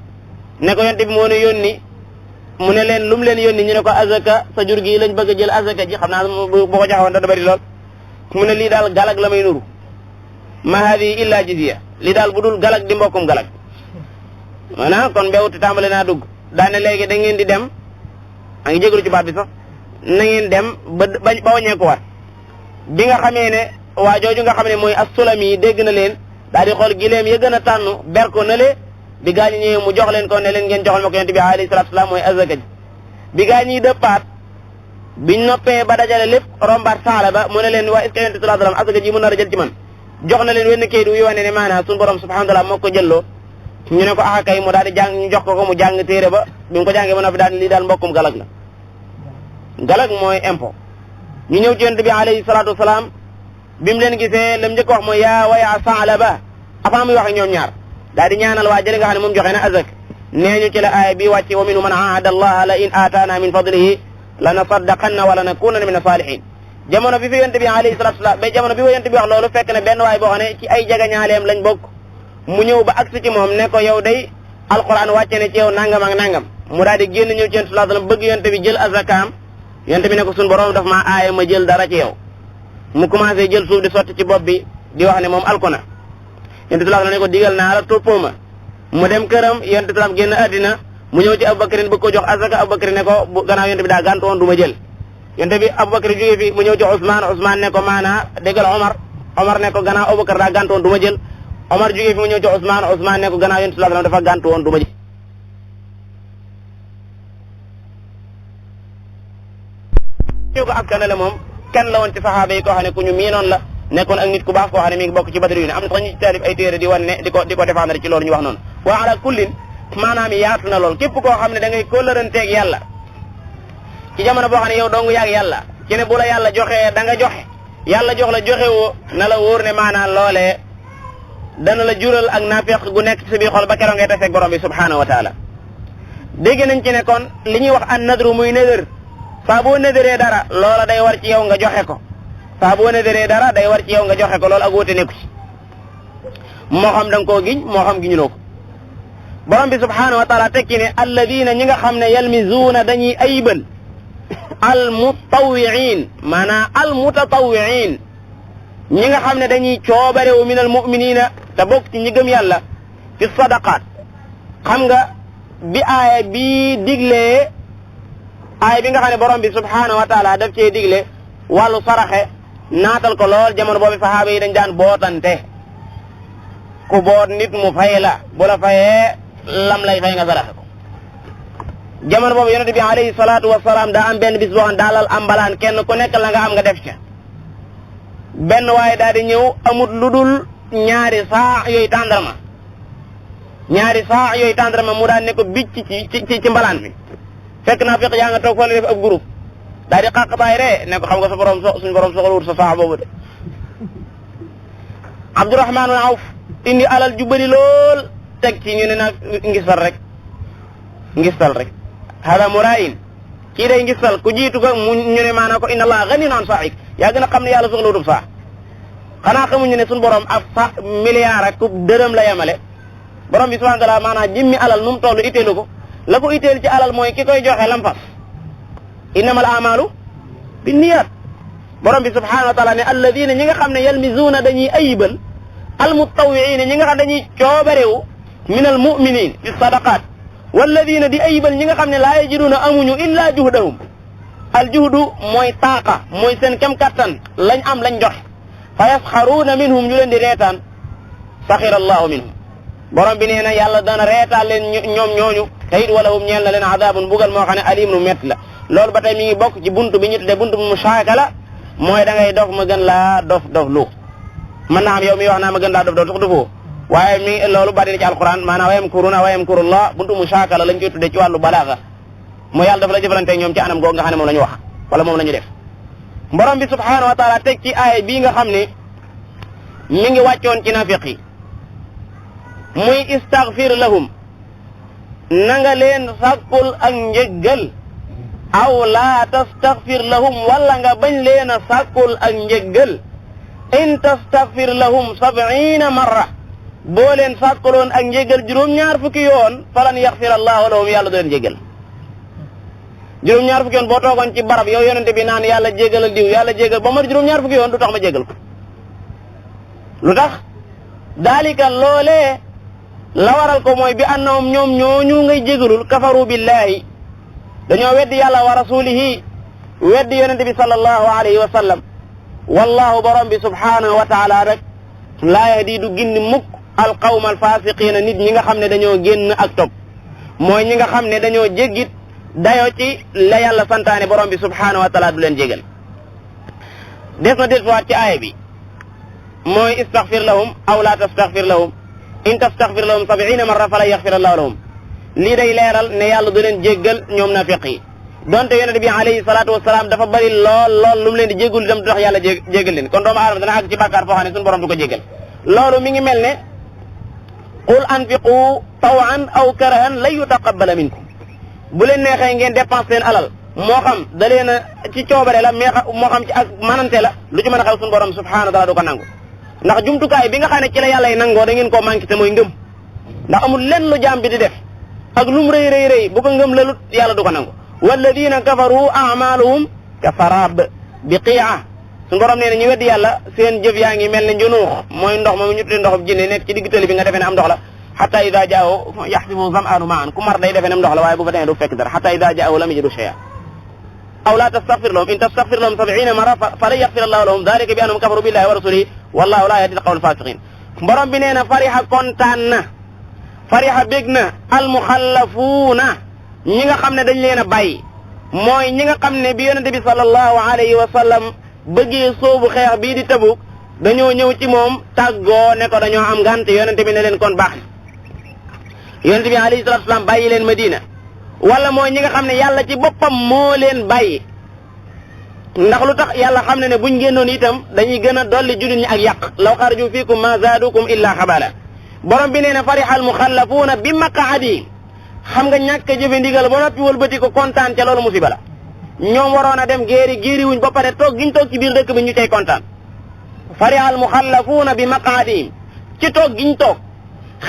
ne ko yonte bi moo ne yónni mu ne leen lu mu leen yónni ñu ne ko azaka sa jur gi lañ bëgg a jël azaka ji xam naa bu ko joxewoon da bari lool mu ne lii daal galag la may nuru ma hadi illa jizya lii daal bu dul galag di mbokkum galag maanaam kon mbewti tàmbale naa dugg daane léegi da ngeen di dem a ngi jégalu ci baat bi sax na ngeen dem ba waññeekuwaat bi nga xamee ne waa jooju nga xam ne mooy as-Sulami dégg na leen daal di xool gileem ya gën a tànn ber ko na le bi gaa ñi ñëwee mu jox leen ko ne leen ngeen joxal ma ko yonent bi alayhi salaatu salaam mooy azaka ji bi gaa ñiy dëppaat biñ noppee ba dajale lépp rombaat Saalaba mu ne leen waa est-ce que yonent bi sallallahu alayhi wasallam azaka ji mën na la jël ci man jox na leen wenn kayit wu wane ne maanaam suñu borom subhanahu wa ta'ala moo ko jëlloo ñu ne ko ah kay mu daal di jàng ñu jox ko mu jàng téere ba bi mu ko jàngee ba noppi daal lii daal mbokkum galag la galag mooy impôt ñu ñëw ci yonent bi alayhi salaatu wasalaam bi mu leen gisee lam njëkk wax mooy yaa waya Saalaba avant muy wax ak ñoom ñaar daal di ñaanal waa jële nga xam ne moom joxe na azak nee ñu ci la aaya bi wàcce wa minhum man ahada allaha la in aataana min fadlihi la nasaddaqanna wala nakunanna min as-salihin jamono bi fi yonent bi alayhi salatu wasalam ba jamono bi wa yonent bi wax loolu fekk ne benn waay boo xam ne ci ay jagañaaleem lañ bokk mu ñëw ba agsi ci moom ne ko yow day alquran wàcce ne ci yow nangam ak nangam mu daal di génn ñëw ci yonent sallallahu alayhi wasallam bëgg yonent bi jël azakaam yonent bi ne ko suñu borom daf maa aaya ma jël dara ci yow mu commencé jël suuf di sotti ci bopp bi di wax ne moom alku na yonent sallallahu alayhi wasallam ne ko digal naa la toppoo ma mu dem këram yonent sallam génn àddina mu ñëw ci Abubakar bëgg ko jox azaka Abubakar ne ko bu gannaaw yonent bi daa gàntu woon du ma jël yonent bi Abubakar jógee fi mu ñëw ci Ousmane ne ko maanaa déggal Omar ne ko gannaaw Abubakar daa gàntu woon du ma jël Omar jógee fi mu ñëw ci Ousmane ne ko gannaaw yonent sallallahu alayhi wasallam dafa gàntu woon du ma jël ñu ko askanale moom kenn la woon ci saxaaba yi koo xam ne ku ñu miinoon la nekkoon ak nit ku baax koo xam ne mi ngi bokk ci Badri yu ne am na sax ñu ci taalif ay téere di wan ne di ko défendre ci loolu ñu wax noonu wa ala kullin maanaam yaatu na lool képp koo xam ne da ngay kóllëranteeg yàlla ci jamono boo xam ne yow dong yaag yàlla ci ne bu la yàlla joxee da nga joxe yàlla jox la joxe woo na la wóor ne maanaam loolee dana la jural ak naafeq gu nekk ci sa biir xol ba keroog ngay taseeg borom bi subhanahu wa taala dégg nañ ci ne kon li ñuy wax an nadru muy nëdër saa boo nëdëree dara loola day war ci yow nga joxe ko saa boo nëdëree dara day war ci yow nga joxe ko loolu ak wóote nekku ci moo xam da nga koo giñ moo xam giñuloo ko borom bi subhanahu wa taala tekki ne alladina ñi nga xam ne yalmizuuna dañuy ayibal almutawiin maanaam almutatawiin ñi nga xam ne dañuy coobarewu min almuminina te bokk ci ñi gëm yàlla fi sadaqaat xam nga bi aaya bi diglee aaya bi nga xam ne borom bi subhanahu wa taala daf cee digle wàllu saraxe naatal ko lool jamono boobu sahaaba yi dañ daan bootante ku boot nit mu fay la bu la fayee lam lay fay nga saraxe ko jamono boobu yonente bi alayhi salaatu wasalaam daa am benn bis boo xam daalal ambalaan kenn ku nekk la nga am nga def ca benn waaye daal di ñëw amut lu dul ñaari saa yooyu tàndarma mu daan ne ko bicc ci mbalaan bi fekk naa fekk yaa nga toog fa la def ab groupe daal di xàqtaay ree ne ko xam nga sa borom suñu borom soxlawut sa saa boobu de Abdurahmaan ibn Awf indi alal ju bëri lool teg ci ñu ne nag ngistal rek hada muraayin kii day ngistal ku jiitu ko mu ñu ne maanaam ko inna allaha ganiyyun an saa'ik yaa gën a xam ne yàlla soxlawutub saa xanaa xamuñu ne suñu borom ab milliard ak ku dërëm la yemale borom bi subhanahu wa ta'ala maanaam jimmi alal nu mu toll itteelu ko la ko itteel ci alal mooy ki koy joxe lam fas innamal a'maalu binniyat borom bi subhanahu wa ta'ala ne alladina ñi nga xam ne yalmizuuna dañuy ayibal almutawiina ñi nga xam dañuy coobarewu min almuminin fi sadaqat walladina di ayibal ñi nga xam ne laa yajiduuna amuñu illa juhdahum aljuhdu mooy taaqa mooy seen kem kattan lañ am lañ joxe fa yasxaruuna minhum ñu leen di reetaan saxira allahu minhum borom bi nee na yàlla dana reetaan leen ñoom ñooñu te it walahum ñeel na leen adaabun bugal moo xam ne alim nu métti la loolu ba tey mi ngi bokk ci buntu bi ñu tuddee buntu musaakala mooy da ngay dof ma gën laa dof lu mën naa am yow mi wax naa ma gën laa dof sax dofoo waaye mi loolu bari na ci alquran maanaam wa yamkuruna wa yamkurullah buntu musaakala lañ koy tuddee ci wàllu balaaga mooy yàlla dafa la jëfalante ñoom ci anam googu nga xam ne moom la ñu wax wala moom la ñu def borom bi subhanahu wa taala teg ci aaya bii nga xam ne mi ngi wàccoon ci nafiq yi muy istaghfir lahum na nga leen sàkkul ak njëggal aw laa tastaghfir lahum wala nga bañ leen a sàkkul ak njëggal in tastaghfir lahum 70 marra boo leen sàkkuloon ak njëggal juróom-ñaar fukki yoon falan yaghfir allahu lahum yàlla du leen jéggal juróom-ñaar fukki yoon boo toogoon ci barab yow yonente bi naan yàlla jéggalal diw yàlla jéggal ba ma juróom-ñaar fukki yoon du tax ma jéggal ko lu tax daalika loolee la waral ko mooy bi annahum ñoom ñooñu ngay jégalul kafaru billahi dañoo weddi yàlla wa rasulihi weddi yonente bi sallallahu alayhi wa sallam wallahu borom bi subhanahu wa taala rek laa yahdi du gindi mukk alqawma alfasiqina nit ñi nga xam ne dañoo génn ak topp mooy ñi nga xam ne dañoo jéggit dayoo ci la yàlla santaane borom bi subhanahu wa taala du leen jégal des na delluwaat ci aaya bi mooy istaghfir lahum aw la tastaghfir lahum in tastaghfir lahum 70 marra fala yaghfir allahu lahum lii day leeral ne yàlla du leen jéggal ñoom naafiq yi donte yonente bi alayhi salaatu wasalaam dafa bari lool lu mu leen di jéggul itam du tax yàlla jéggal leen kon doomu aadama dana àgg ci bàkkaar foo xam ne suñu borom du ko jéggal loolu mi ngi mel ne qul anfiqu tawan aw karahan lan yutaqabbala minkum bu leen neexee ngeen dépense seen alal moo xam da leen a ci coobare la moo xam ci ak manante la lu ci mën a xew suñu borom subhanahu wa taala du ko nangu ndax jumtukaay bi nga xam ne ci la yàlla yi nangoo da ngeen koo manqué te mooy ngëm ndax amul lenn lu jaam bi di def ak lum rëy bu ko ngëm lalut yàlla du ko nangu walladina kafaru a'maluhum ka farab biqi'a suñu borom nee na ñu weddi yàlla seen jëf yaa ngi mel ne njunuux mooy ndox moom ñu tuddee ndoxum jinne nekk ci digg tali bi nga defee ne am ndox la hatta ida jaahu yaxsibu zam'anu ma'an ku mar day defee ne am ndox la waaye bu fa demee du fekk dara hatta ida jaahu lam yajidu shay'an aw la tastaghfir lahum in tastaghfir lahum 70 marra falan yaghfir allahu lahum dhalika bi annahum kafaru billahi wa rasulihi wallahu la yahdi al-qawma al-fasiqin borom bi nee na fariha kontaan na fariha bég na almuxallafuuna ñi nga xam ne dañ leen a bàyyi mooy ñi nga xam ne bi yonente bi sallallahu alayhi wa sallam bëggee soobu xeex bii di Tabuk dañoo ñëw ci moom tàggoo ne ko dañoo am ngànt yonente bi ne leen kon baax na yonente bi alayhi salatu wasalam bàyyi leen Madina wala mooy ñi nga xam ne yàlla ci boppam moo leen bàyyi ndax lu tax yàlla xam ne ne buñ génnoon itam dañuy gën a dolli jullit ñi ak yàq law xaraju fiikum ma zaadukum illa xabala borom bi nee na fariha almuxallafuuna bi maqaadi xam nga ñàkk a jëfe ndigal ba noppi wëlbati ko kontaan ca loolu musiba la ñoom waroon a dem géeri wuñ ba pare toog giñ toog ci biir dëkk bi ñu cay kontaan fariha almuxallafuuna bi maqaadihim ci toog giñ toog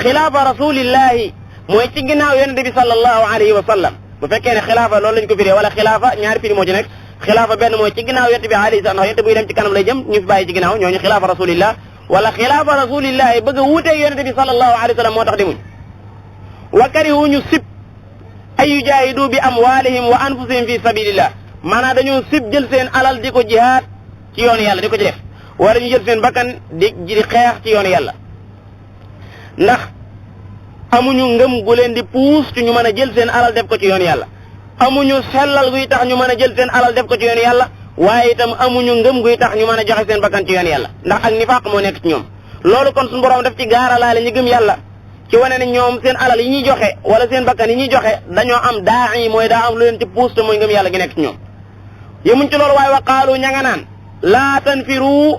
xilaafa rasulillahi mooy ci ginnaaw yonente bi sallallahu alayhi wa sallam bu fekkee ne xilaafa loolu lañ ko firee wala xilaafa ñaari firi moo ci nekk xilaafa benn mooy ci ginnaaw yonente bi alayhi salaam ndax yonente buy dem ci kanam lay jëm ñu fi bàyyi ci ginnaaw ñooñu xilaafa rasulillah wala xilaafa rasulillahi bëgg a wuuteeg yonente bi sallallahu alayhi wa sallam moo tax demuñ wa karihu ñu sib ay yujaahidu bi amwalihim wa anfusihim fi sabilillah maanaam dañoo sib jël seen alal di ko jihaad ci yoonu yàlla di ko ci def wala ñu jël seen bakkan di xeex ci yoonu yàlla ndax amuñu ngëm gu leen di puus ci ñu mën a jël seen alal def ko ci yoonu yàlla amuñu sellal guy tax ñu mën a jël seen alal def ko ci yoonu yàlla waaye itam amuñu ngëm guy tax ñu mën a joxe seen bakkan ci yoonu yàlla ndax ak nifaaq moo nekk ci ñoom loolu kon suñu borom def ci gaaralaale ñi gëm yàlla ci wane ne ñoom seen alal yi ñuy joxe wala seen bakkan yi ñuy joxe dañoo am daa yi mooy daa am lu leen ci puus te mooy ngëm yàlla gi nekk ci ñoom yemuñ ci loolu waaye wa qaalu ña nga naan laa tanfiru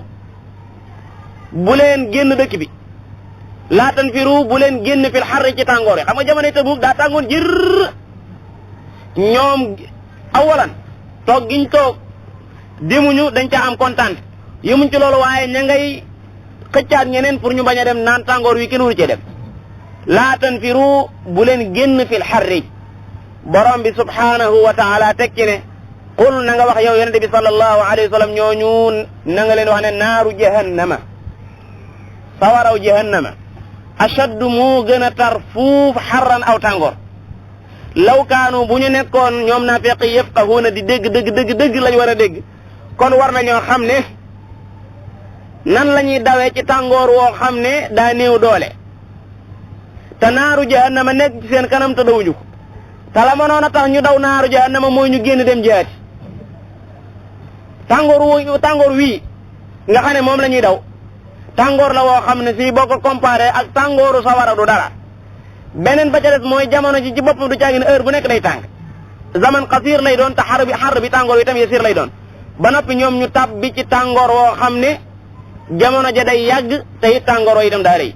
bu leen génn dëkk bi laa tanfiru bu leen génn fil xarri ci tàngoor yi xam nga jamonoy Tabuk daa tàngoon jër ñoom awalan toog giñ toog demuñu dañ caa am kontaan yemuñ ci loolu waaye ña ngay xëccaat ñeneen pour ñu bañ a dem naan tàngoor wi kenn wuru cee dem laa tanfiru bu leen génn fil xarri borom bi subhanahu wa taala teg ci ne qul na nga wax yow yonente bi sallallahu alayhi wa sallam ñooñu na nga leen wax ne naaru jahannama sawaraw jahannama ashaddu moo gën a tar fuuf xarran aw tàngoor law kaanu bu ñu nekkoon ñoom naafiq yi yafqahuuna di dégg dëgg lañ war a dégg kon war nañoo xam ne nan la ñuy dawee ci tàngoor woo xam ne daa néew doole te naaru jahannama nekk ci seen kanam te dawuñu ko te la mënoon a tax ñu daw naaru jahannama mooy ñu génn dem jihaati tàngoor wii nga xam ne moom la ñuy daw tàngoor la woo xam ne si boo ko comparé ak tàngooru sawara du dara beneen ba ca des mooy jamono ji ci boppam du caagi ne heure bu nekk day tàng zaman qasir lay doon te xar bi tàngoor wi tam yasir lay doon ba noppi ñoom ñu tab bi ci tàngoor woo xam ne jamono ja day yàgg te it tàngoor woo itam daa rëy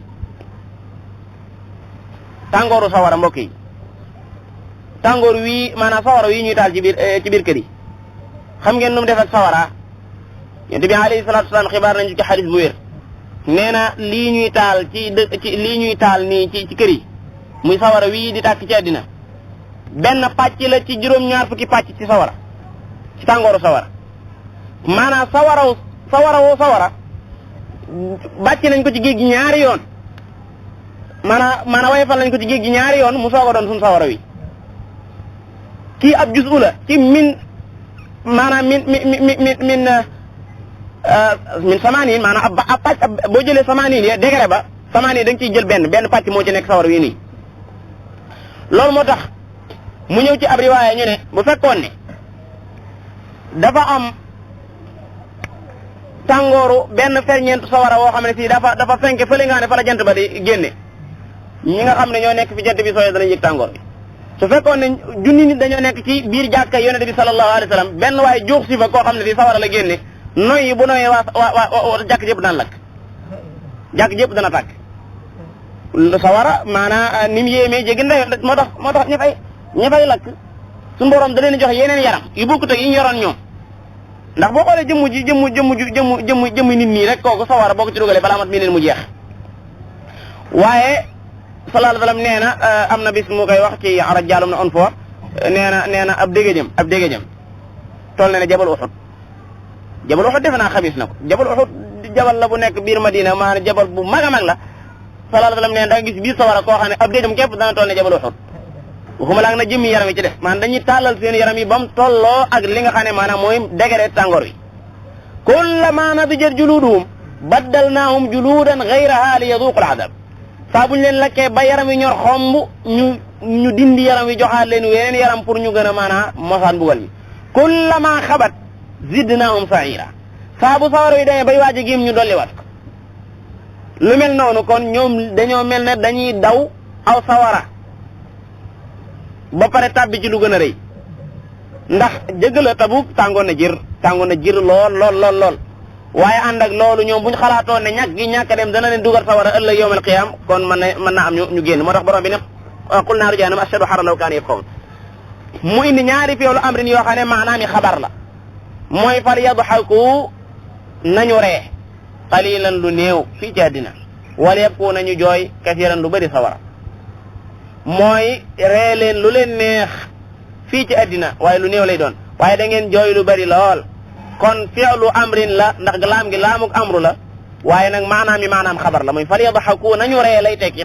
tàngooru sawara mbokk yi tàngoor wii maanaam sawara wii ñuy taal ci biir kër yi xam ngeen nu mu def ak sawara yonent bi alayhi salaatu wasalaam xibaar nañu ci xadis bu wér nee na lii ñuy taal lii ñuy taal nii ci kër yi muy sawara wii di tàkk ci àddina benn pàcc la ci juróom-ñaar fukki pàcc ci sawara ci tàngooru sawara maanaam sawara bàcc nañ ko ci géej gi ñaari yoon maanaam wayfal nañ ko ci géej gi ñaari yoon mu soog a doon suñu sawara wi kii ab juzu la ci min samaaniin maanaam ab pàcc boo jëlee samaaniin ya degré ba samaaniin da nga ciy jël benn pàcc moo ci nekk sawara wi nii loolu moo tax mu ñëw ci ab riwaaya ñu ne bu fekkoon ne dafa am tàngooru benn ferñeentu sawara woo xam ne fii dafa fenke fële nga ne fa la jant ba di génne ñi nga xam ne ñoo nekk fi jant bi sooyee danañ yëg tàngoor bi su fekkoon ne junni nit dañoo nekk ci biir jàkka yonent bi sallallahu alayhi wa sallam benn waaye juux si fa koo xam ne fii sawara la génne noyyi bu noyyee waa jàkk jëpp daan lakk jàkk jëpp dana tàkk sawara maanaam ni mu yéemee jéggi ndayo moo tax ña fay lakk suñu borom da leen jox yeneen yaram yu bokkut ak yi ñu yoroon ñoom ndax boo xoolee jëmm nit ñi rek kooku sawara boo ko ci dugalee balaa mat mi leen mu jeex waaye sallallahu alayhi wa sallam nee na am na bis mu koy wax ci araj jaalum na on fo nee na ab déggéjam toll na ne jabal Uhud defe naa xamis na ko jabal Uhud jabal la bu nekk biir Madina maanaam jabal bu mag a mag la sallallahu alayhi wa sallam nee na da nga gis biir sawara koo xam ne ab déggam képp dana toll ne jabal Uhud waxuma laag na jëmmi yaram yi ci def maanaam dañuy tàllal seen yaram yi ba mu tolloo ak li nga xam ne maanaam mooy degré tàngoor wi kullama nadijat juluduhum baddalnaahum juludan ghayraha li yaduqu al-adab saa buñ leen lakkee ba yaram yi ñor xomb ñu dindi yaram yi joxaat leen weneen yaram pour ñu gën a maanaam mosaan bugal bi kullama xabat zidnaahum sa'ira saa bu sawar wi demee bay waaj a géem ñu dolliwaat ko lu mel noonu kon ñoom dañoo mel ne dañuy daw aw sawara ba pare tàbbi ci lu gën a rëy ndax jëgg la Tabuk tàngoon na jir lool waaye ànd ak loolu ñoom buñ xalaatoon ne ñàkk dem dana leen dugal sawara ëllëg yawmal qiyaam kon mën na am ñu génn moo tax borom bi ne qul naaru jahannam ashaddu harran law kaanu yafqahuun mu indi ñaari fi'lu amrin yoo xam ne maanaam i xabar la mooy fal yadhaku nañu ree qalilan lu néew fii ci àddina wala yabku nañu jooy kasiiran lu bëri sawara mooy ree leen lu leen neex fii ci àddina waaye lu néew lay doon waaye da ngeen jooy lu bëri lool kon fi'lu amrin la ndax laam gi laamuk amru la waaye nag maanaam xabar la mooy fal yadhaku nañu ree lay tekki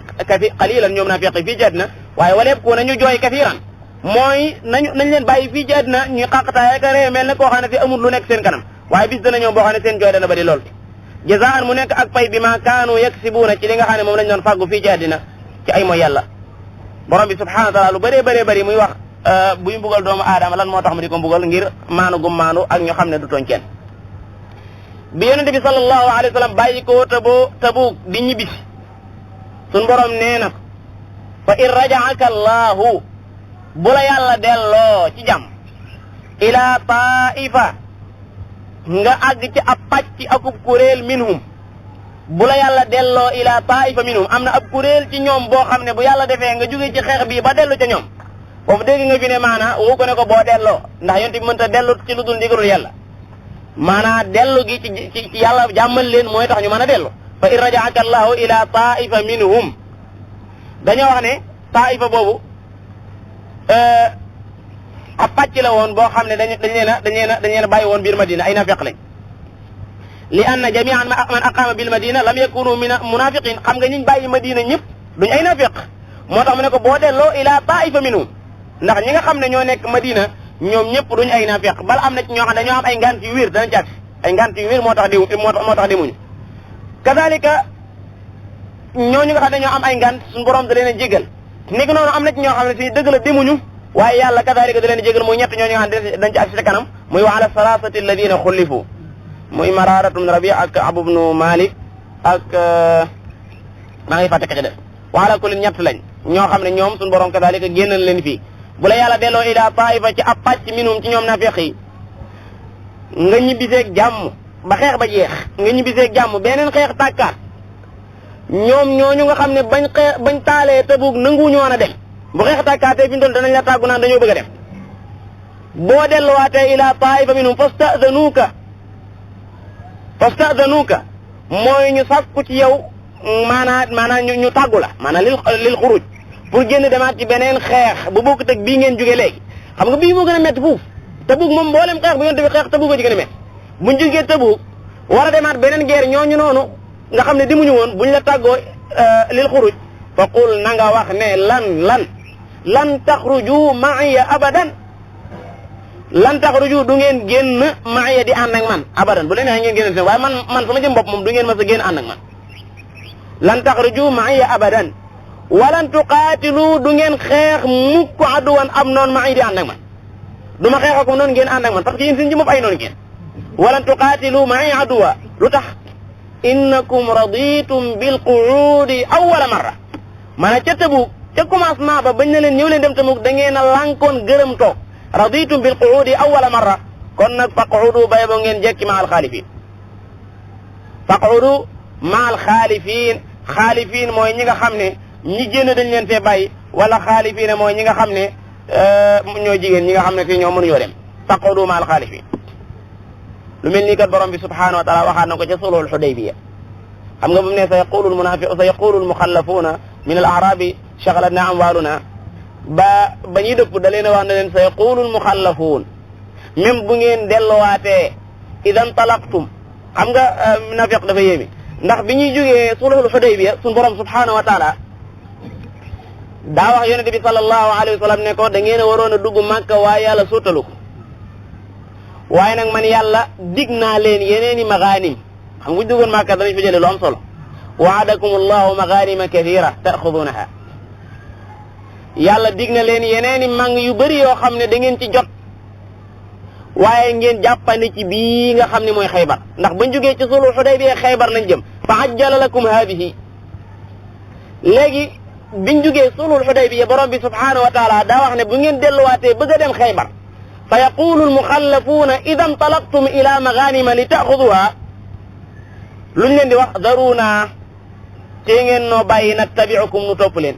qalilan ñoom naa feqi fii ci àddina waaye wala yabku nañu jooy kasiiran mooy nañ leen bàyyi fii ci àddina ñuy xaqtaay ak ree mel ne koo xam ne fi amul lu nekk seen kanam waaye bis dana ñëw boo xam ne seen jooy dana bëri lool jazaan mu nekk ak pay bi ma kaanu yaksibuuna ci li nga xam ne moom lañ doon fàggu fii ci àddina ci ay mooy yàlla borom bi subhanahu wa taala lu bëree muy wax buy mbugal doomu aadama lan moo tax mu di ko mbugal ngir maanu gum maanu ak ñu xam ne du tooñ kenn bi yonente bi sallallahu alayhi wa sallam bàyyi ko Tabuk di ñibbisi suñ borom nee na fa in rajaaka allahu bu la yàlla delloo ci jàmm ila taifa nga àgg ci ab pàcc akub kuréel minhum bu la yàlla delloo ila taifa minhum am na ab kuréel ci ñoom boo xam ne bu yàlla defee nga jóge ci xeex bii ba dellu ca ñoom foofu dégg nga fi ne maanaa woo ko ne ko boo delloo ndax yonent bi mënta dellu ci lu dul ndigalul yàlla maanaa dellu gi ci yàlla jàmmal leen mooy tax ñu mën a dellu fa in rajaaka allahu ila taifa minhum dañoo wax ne taifa boobu ab pàcc la woon boo xam ne dañ leen a bàyyi woon biir Madina ay nafiq lañ li anna jami'an man aqama bil madina lam yakunu min munafiqin xam nga ñiñ bàyyi Madina ñëpp duñ ay nafiq moo tax mu ne ko boo delloo ila taifa minhum ndax ñi nga xam ne ñoo nekk Madina ñoom ñëpp duñ ay nafiq bal am na ci ñoo xam ne dañoo am ay ngant yu wér danañ ci agsi ay ngant yu wér moo tax demuñu kazalika ñooñu nga xam ne dañoo am ay ngant suñu borom da leen a jégal nekk noonu am na ci ñoo xam ne si dëgg la demuñu waaye yàlla kazalika da leen a jégal muy ñett ñooñu nga xam ne dañ ci agsi ci kanam muy wa ala salasati alladina xullifu muy Maraaratu bnu Rabi ak Abu bnu Malik ak maa ngi fàtte ka ca def wa ala kulli ñett lañ ñoo xam ne ñoom suñu borom kazalika génnal leen fii bu la yàlla delloo ila taifa ci ab pàcc minum ci ñoom nafiq yi nga ñibbiseeg jàmm ba xeex ba jeex nga ñibbiseeg jàmm beneen xeex tàkkaat ñoom ñooñu nga xam ne bañ taalee Tabuk nanguwuñu woon a dem bu xeex tàkkaatee fi mu toll danañ la tàggu naan dañoo bëgg a dem boo delluwaatee ila taifa minhum fastadanuuka mooy ñu sàkku ci yow maanaa ñu tàggu la maanaa lil xuruj pour génn demaat ci beneen xeex bu bokkut ak bii ngeen jógee léegi xam nga bii moo gën a métti fuuf Tabuk moom mboolem xeex bu yonte bi xeex Tabuk a ci gën a métti buñ jógee Tabuk war a demaat beneen guerre ñooñu noonu nga xam ne dimuñu woon buñ la tàggoo lil xuruj fa qul na nga wax ne lan taxruju ma'iya abadan lan taxruju du ngeen génn ma'iya di ànd ak man abadan bu leen neexee ngeen génn seen waaye man sama jëm bopp moom du ngeen mas a génn ànd ak man lan taxruju ma'iya abadan walan tuqaatilu du ngeen xeex mukk aduwan am noonu ma'i di ànd ak man du ma xeex ak noonu ngeen ànd ak man parce que yéen seen jëm bopp ay noonu ngeen walan tuqaatilu ma'i aduwa lu tax innakum raditum bil qu'udi awwala marra maanaam ca Tabuk ca commencement ba bañ na leen ñëw leen dem Tabuk da ngeen a lànkoon gërëm toog raditum bil qu'udi awwala marra kon nag faq'udu bay bo ngeen jekki ma al xaalifin faq'udu ma al xaalifin mooy ñi nga xam ne ñi génn dañ leen fee bàyyi wala xaalifin mooy ñi nga xam ne ñoo jigéen ñi nga xam ne fii ñoo mënuñoo dem faq'udu ma al xaalifin lu mel nii kat borom bi subhanahu wa taala waxaat na ko ca sulhul Hudaybiya xam nga bu mu ne sa yaqulu almuxallafuuna min al arabi shaghalatna amwaluna ba ñuy dëpp da leen a wax ne leen sa yaqulu almuxallafuun même bu ngeen delluwaatee idan talaqtum xam nga nafiq dafa yéemi ndax bi ñuy jógee sulhul Hudaybiya suñu borom subhanahu wa taala daa wax yonente bi sallallahu alayhi wa sallam ne ko da ngeen a waroon a dugg Makka waaye yàlla suutalu ko waaye nag man yàlla dig naa leen yeneeni magaanim xam nga duggoon Makka danañ fa jëlee lu am solo waadakum allahu maganima kathira taaxudunaha yàlla dig na leen yeneeni mang yu bëri yoo xam ne da ngeen ci jot waaye ngeen jàppandi ci bii nga xam ne mooy Xaybar ndax bañ jógee ci sulhul Hudaybiya Xaybar lañ jëm fa ajjala lakum haadihi léegi biñ jógee sulhul Hudaybiya borom bi subhanahu wa taala daa wax ne bu ngeen delluwaatee bëgg a dem Xaybar fa yaqulu almuxallafuuna ida ntalaqtum ila maganima li taaxuduha luñ leen di wax daruna tee ngeen noo bàyyi nattabiukum nu topp leen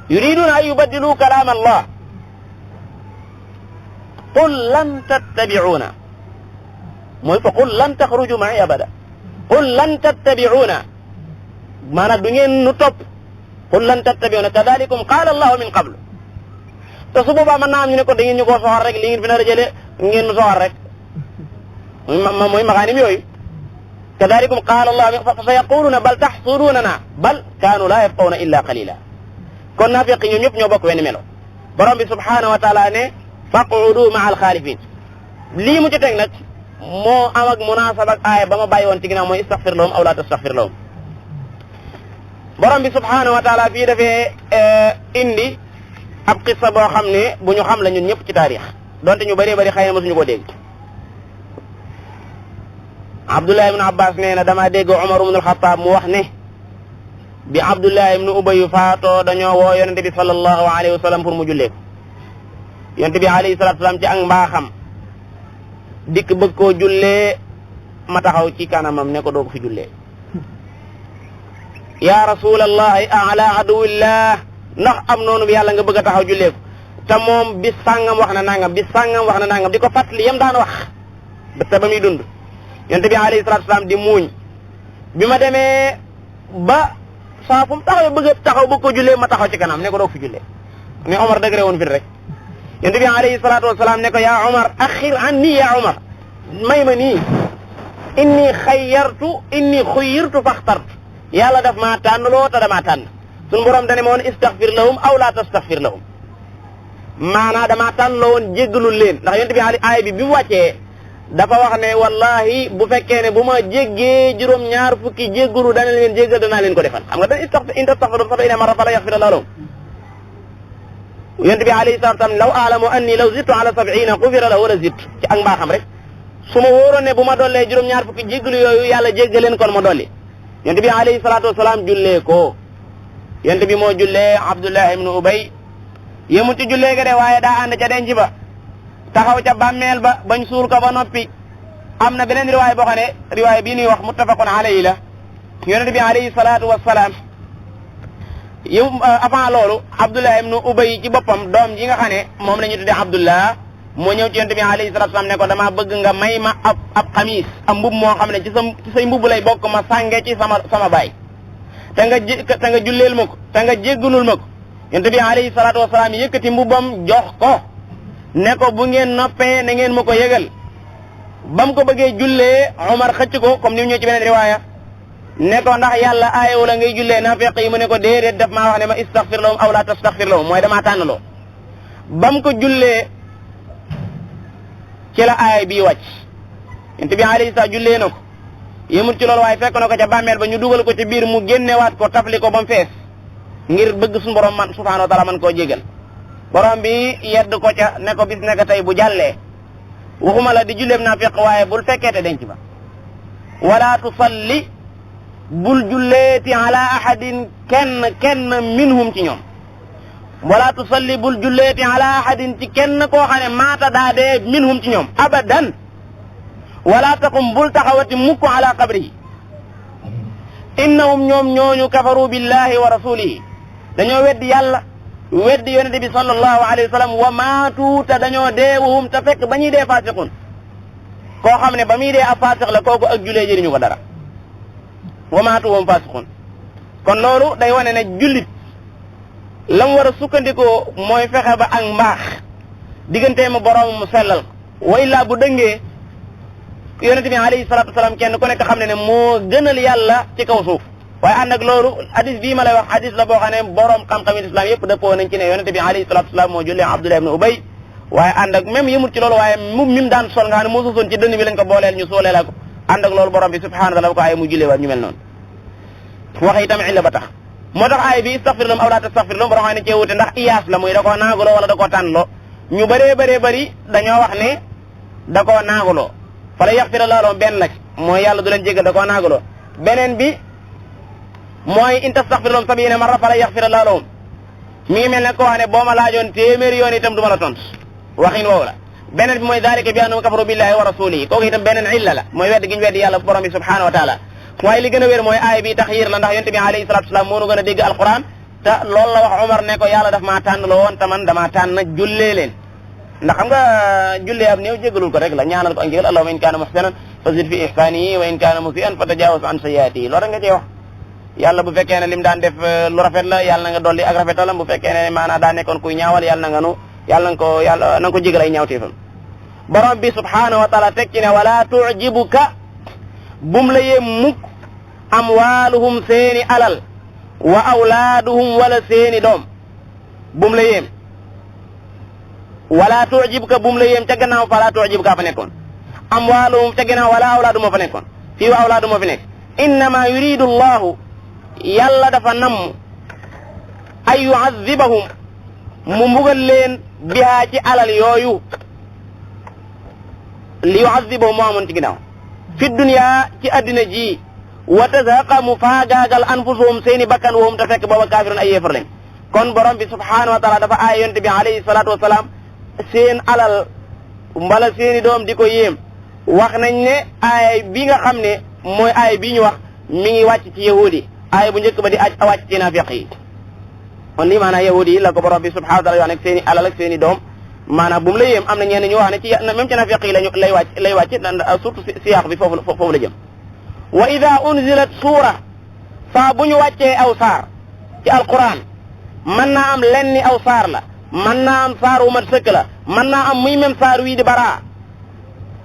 yuriduna an yubaddilu kalaam allah qul lan tattabi'una mooy fa qul lan taxruju ma'i abada qul lan tattabi'una maanaam du ngeen nu topp qul lan tattabi'una kadhalikum qaala allahu min qablu te su boobaa mën naa am ñu ne ko da ngeen ñu koo soxal rek li ngeen fi nar a jëlee ngeen nu soxal rek mooy maxaanim yooyu kadhalikum qaala allah fa sa yaquluna bal taxsudunana bal kaanu laa yafqawna illa qalila kon naafiq ñoom ñëpp ñoo bokk wenn melo borom bi subhanahu wa taala ne faqudu ma al xaalifin lii mu ci teg nag moo am ak munaasaba ak aaya ba ma bàyyi woon ci ginnaaw mooy istaghfir lahum aw la tastaghfir lahum borom bi subhanahu wa taala fii dafee indi ab qissa boo xam ne bu ñu xam la ñun ñëpp ci taarix donte ñu bëree bëri xëy na mosuñu ko dégg Abdullah ibn Abbas nee na dama dégg Umar ibn al-Khattab mu wax ne bi Abdullah ibn Ubay faatoo dañoo woo yonente bi sallallahu alayhi wa sallam pour mu jullee ko yonente bi alayhi salatu wasalam ci ak mbaaxam dikk bëgg koo jullee ma taxaw ci kanamam ne ko doo ko fi jullee ya rasulallahi ala aduwillah ndax am noonu bi yàlla nga bëgg a taxaw jullee ko te moom bis sàngam wax na nangam bis sàngam wax na nangam di ko fàttali yam daan wax te ba muy dund yonente bi alayhi salatu wasalam di muuñ bi ma demee ba saa fu mu taxaw bëgg a taxaw bëgg ko jullee ma taxaw ci kanam ne ko doog fi jullee ne Omar dëgg woon fi rek yonent bi alayhi salaatu wasalaam ne ko yaa Omar axir anni yaa Omar may ma nii inni xuyyirtu faxtartu yàlla daf maa tànn loo te damaa tànn suñu borom dane ma woon istaghfir lahum aw la tastaghfir lahum maanaa damaa tànn loo woon jéggalul leen ndax yonent bi aaya bi mu wàccee dafa wax ne wallahi bu fekkee ne bu ma jéggee juróom-ñaar fukki jéggalu dana leen jéggal danaa leen ko defal xam nga da in tastaghfiru 70 marra fala yaghfir Allahu lahum yonent bi alayhi salaatu wa salaam law a'lamu anni law zidtu ala 70 ghufira lahu wala zidtu ci ak mbaaxam rek su ma wóoroon ne bu ma dollee juróom-ñaar fukki jéggalu yooyu yàlla jéggal leen kon ma dolli yonent bi alayhi salaatu wa salaam jullee ko yonent bi moo jullee Abdullah ibn Ubay yemu ci jullee ga de waaye daa ànd ca denc ba taxaw ca bàmmeel ba bañ suul ko ba noppi am na beneen riwaay boo xam ne riwaay bii ñuy wax muttafaqun alayhi la yonente bi alayhi salaatu wasalaam yow avant loolu Abdullah ibnu Ubay ci boppam doom ji nga xam ne moom la ñu tuddee Abdullah moo ñëw ci yonente bi alayhi salaatu wasalaam ne ko damaa bëgg nga may ma ab xamis am mbub moo xam ne ci say mbubb lay bokk ma sànge ci sama baay te nga julleel ma ko te nga jéggalul ma ko yonente bi alayhi salaatu wasalaam yëkkati mbubbam jox ko ne ko bu ngeen noppee na ngeen ma ko yëgal ba mu ko bëggee jullee Omar xëcc ko comme ni mu ñëw ci beneen riwaaya ne ko ndax yàlla aayewu la ngay jullee naafeq yi mu ne ko déedéet daf maa wax ne ma istaghfir lahum aw la tastaghfir lahum mooy damaa tànnaloo ba mu ko jullee ci la aay bii wàcc yonent bi alayhi salaam jullee na ko yemul ci loolu waaye fekk na ko ca bàmmeel ba ñu dugal ko ci biir mu génnewaat ko tafli ko ba mu fees ngir bëgg suñu borom man subhanahu wa taala man koo jégal borom bi yedd ko ca ne ko bis nekk tey bu jàllee waxuma la di julleem naafeq waaye bul fekkeete denc ba wala tusalli bul julleeti ala ahadin kenn minhum ci ñoom wala tusalli bul julleeti ala ahadin ci kenn koo xam ne maata daa dee minhum ci ñoom abadan wala taqum bul taxawati mukk ala qabrihi innahum ñoom ñooñu kafaru billahi wa rasulihi dañoo weddi yàlla weddi yonente bi sallallahu alayhi wa sallam wa maatu te dañoo dee wahum te fekk ba ñuy dee fasiqun koo xam ne ba muy dee ab fasiq la kooku ak julee jëriñu ko dara wa maatu wahum fasiqun kon loolu day wane ne jullit lam war a sukkandikoo mooy fexe ba ak mbaax diggantee mu borom mu sellal wa illaa bu dëngee yonente bi alayhi salatu wasalaam kenn ku nekk xam ne ne moo gënal yàlla ci kaw suuf waaye ànd ak loolu hadis bii ma lay wax hadis la boo xam ne borom xam-xam islam yëpp dëppoo nañ ci ne yonente bi alayhi salatu wasalaam moo jullee Abdullah ibn Ubay waaye ànd ak même yëmut ci loolu waaye mim daan sol nga xam ne moo sosoon ci dënn bi lañ ko booleel ñu soolee la ko ànd ak loolu borom bi subhanahu wa taala ko ay mu jullee waat ñu mel noonu waxe itam illa ba tax moo tax aay bi istaghfir lahum aw la tastaghfir lahum borom xam ne cee wute ndax iyaas la muy da koo naaguloo wala da koo tànnloo ñu bëri dañoo wax ne da koo naaguloo fala yaxfira lahum benn la mooy yàlla du leen jéggal da koo naaguloo beneen bi mooy in tastaghfir lahum sabiina marra fala yaxfira lahum mi ngi mel ne koo xam ne boo ma laajoon téeméeri yoon itam du ma la tont waxin woowu la beneen bi mooy dalika bi annahum kafaru billahi wa rasulihi kooku itam beneen illa la mooy wedd gi ñu weddi yàlla borom bi subhanahu wa taala waaye li gën a wér mooy aay bi taxyir la ndax yonent bi alayhi salatu wasalaam moo nu gën a dégg alquran te loolu la wax Omar ne ko yàlla daf maa tànn loo woon te man damaa tànn jullee leen ndax xam nga jullee ab néew jégalul ko rek la ñaanal ko ak njëgal allahumma in kaana muhsanan fa zid fi ihsanihi wa in kaana musian fa tajawaz an sayyiatihi loolu rek nga cee wax yàlla bu fekkee ne lim daan def lu rafet la yàlla na nga dolli ak rafetalam bu fekkee ne maanaam daa nekkoon kuy ñaawal yàlla na nga ko jégal ay ñaawteefam borom bi subhanahu wa taala teg ci ne wala tujibuka bum la yee mukk amwaaluhum seeni alal wa awlaaduhum wala seeni doom bum la yéem wala tujibuka bum la yéem ca gannaaw fa la tujibuka fa nekkoon amwaaluhum ca gannaaw wala awlaadu moo fa nekkoon fii wa awlaadu moo fi nekk innama yuridu allahu yàlla dafa namm ay yuazibahum mu mbugal leen bihaa ci alal yooyu li yuazibahum moo amoon ci ginnaaw fi dunya ci addina ji wa tazaqa mu faagaagal anfusuhum seeni bakkan wahum te fekk booba kaafirun ay yéefar lañ kon borom bi subhanahu wa taala dafa aay yonte bi alayhi salatu wasalaam seen alal mbala seeni doom di ko yéem wax nañ ne aay bi nga xam ne mooy aay bi ñu wax mi ngi wàcc ci yahudi aay bu njëkk ba di wàcc ci naafiq yi kon lii maanaam yahudi yi la ko borom bi subhanahu wa taala wax ne seeni alal ak seeni doom maanaam bu mu la yéem am na ñenn ñu wax ne ci même ci naafiq yi lay wàcc surtout siyaax bi foofu la jëm wa ida unzilat suura saa bu ñu wàccee aw saar ci alquran mën naa am lenni aw saar la mën naa am saar wu mat sëkk la mën naa am muy même saar wii di baraa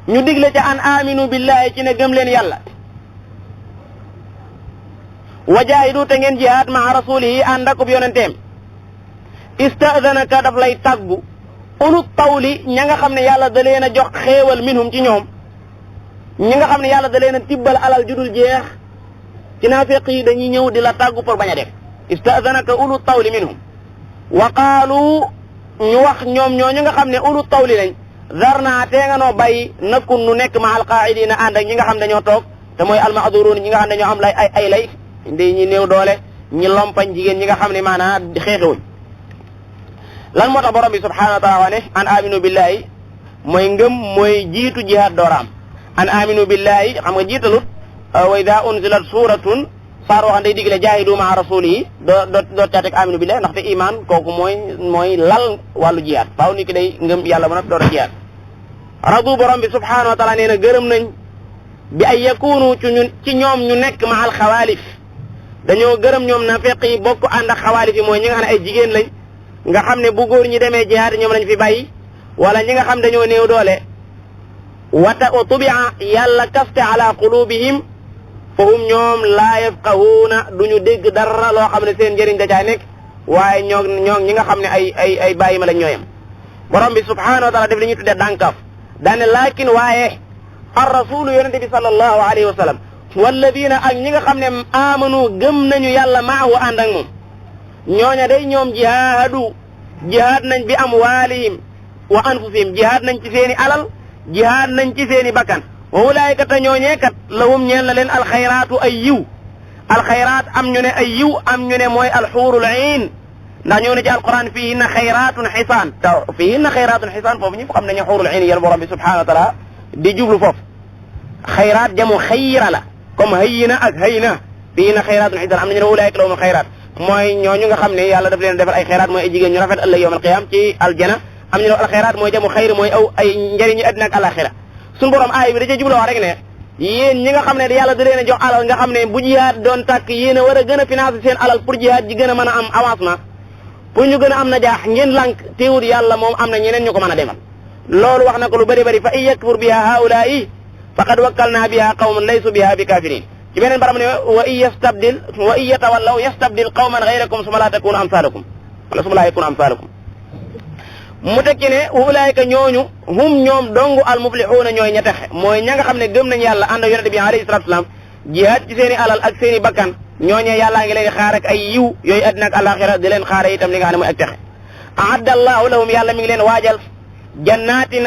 ñu digle ca an aminu billahi ci ne gëm leen yàlla wa jaahidu te ngeen jihaad maa rasulihi ànd akub yonenteem istaadanaka daf lay tàggu ulu tawli ña nga xam ne yàlla da leen a jox xéewal minhum ci ñoom ñi nga xam ne yàlla da leen a tibbal alal judul jeex ci naafiq yi dañuy ñëw di la tàggu pour bañ a def istaadanaka ulu tawli minhum wa qaalu ñu wax ñoom ñooñu nga xam ne ulu tawli lañ zarna tee nga noo bàyyi nakun nu nekk ma alqaidina ànd ak ñi nga xam ne dañoo toog te mooy almahduruun ñi nga xam ne dañoo am lay ay lay ndi ñi néew doole ñi lompañ jigéen ñi nga xam ne maanaam xeexewuñ lan moo tax borom bi subhanahu wa taala ne an aminu billahi mooy ngëm mooy jiitu jihaad dooraam an aminu billahi xam nga jiitalut wa ida unzilat suratun saar waxan day digle jaahidu maa rasuli yi doo caatek aminu billah ndaxte iman kooku mooy lal wàllu jihaad faaw ni ki day ngëm yàlla ba noppi door a jihaad radu borom bi subhanahu wa taala nee na gërëm nañ bi ay yakunu ci ñoom ñu nekk ma al xawaalif dañoo gërëm ñoom naafeq yi bokk ànd ak xawaalif yi mooy ñi nga xam ne ay jigéen lañ nga xam ne bu góor ñi demee jihaad ñoom lañ fi bàyyi wala ñi nga xam dañoo néew doole wata o tubia yàlla kaste ala qulubihim fa hum ñoom laa yafqahuuna duñu dégg dara loo xam ne seen njëriñ da caa nekk waaye ñoo ñi nga xam ne ay bàyyi ma lañ ñooyam borom bi subhanahu wa taala def li ñuy tuddee dànkaf daane laakin waaye ar rasulu yonente bi sallallahu alayhi wa sallam walladina ak ñi nga xam ne amanu gëm nañu yàlla maahu ànd ak moom ñooña day ñoom jihaad nañ bi amwaalihim wa anfusihim jihaad nañ ci seeni alal jihaad nañ ci seeni bakkan wa ulaayika te ñooñee kat lahum ñeel na leen alxayraatu ay yiw alxayraat am ñu ne ay yiw am ñu ne mooy alxuurul ayn ndax ñoo ne ci alquran fiihinna xayraatun xisaan te fiihinna xayraatun xisaan foofu ñëpp xam nañu xuurul ayn yàlla borom bi subhanahu wa taala di jublu foofu xayraat jamu xayra la comme hayyina ak hayna fiihinna xayraatun xisaan am nañu ne ulaayika lahum alxayraat mooy ñooñu nga xam ne yàlla daf leen defal ay xayraat mooy ay jigéen ñu rafet ëllëg yawmal qiyaam ci aljana am ñu ne alxayraat mooy jamu xayr mooy ay njëriñu àddina ak alaxira suñu borom aay bi da cee jubloo rek ne yéen ñi nga xam ne yàlla da leen a jox alal nga xam ne bu jihaad doon tàkk yéen a war a gën a financer seen alal pour jihaad ji gën a mën a am avancement pour ñu gën a am na jaax ngeen lànk teewul yàlla moom am na ñeneen ñu ko mën a demal loolu wax na ko lu bëri bëri fa in yakfur biha haulaai faqad wakkalna biha qawman laysu biha bi kafirin ci beneen baram ne wa in yatawallaw yastabdil qawman ghayrakum suma la takunu amsalakum wala suma la yakunu amsalakum mu tekki ne ulaayka ñooñu hum ñoom dongu al muflixuuna ñooy ña texe mooy ña nga xam ne gëm nañ yàlla ànd ak yonente bi alayhi salatu wasalaam jihaad ci seen i alal ak seen i bakkan ñooñee yàllaa ngi leen di xaar ak ay yiw yooyu àddina ak alaxira di leen xaare itam li nga xam ne mooy ak texe aadda allahu lahum yàlla mi ngi leen waajal jannatin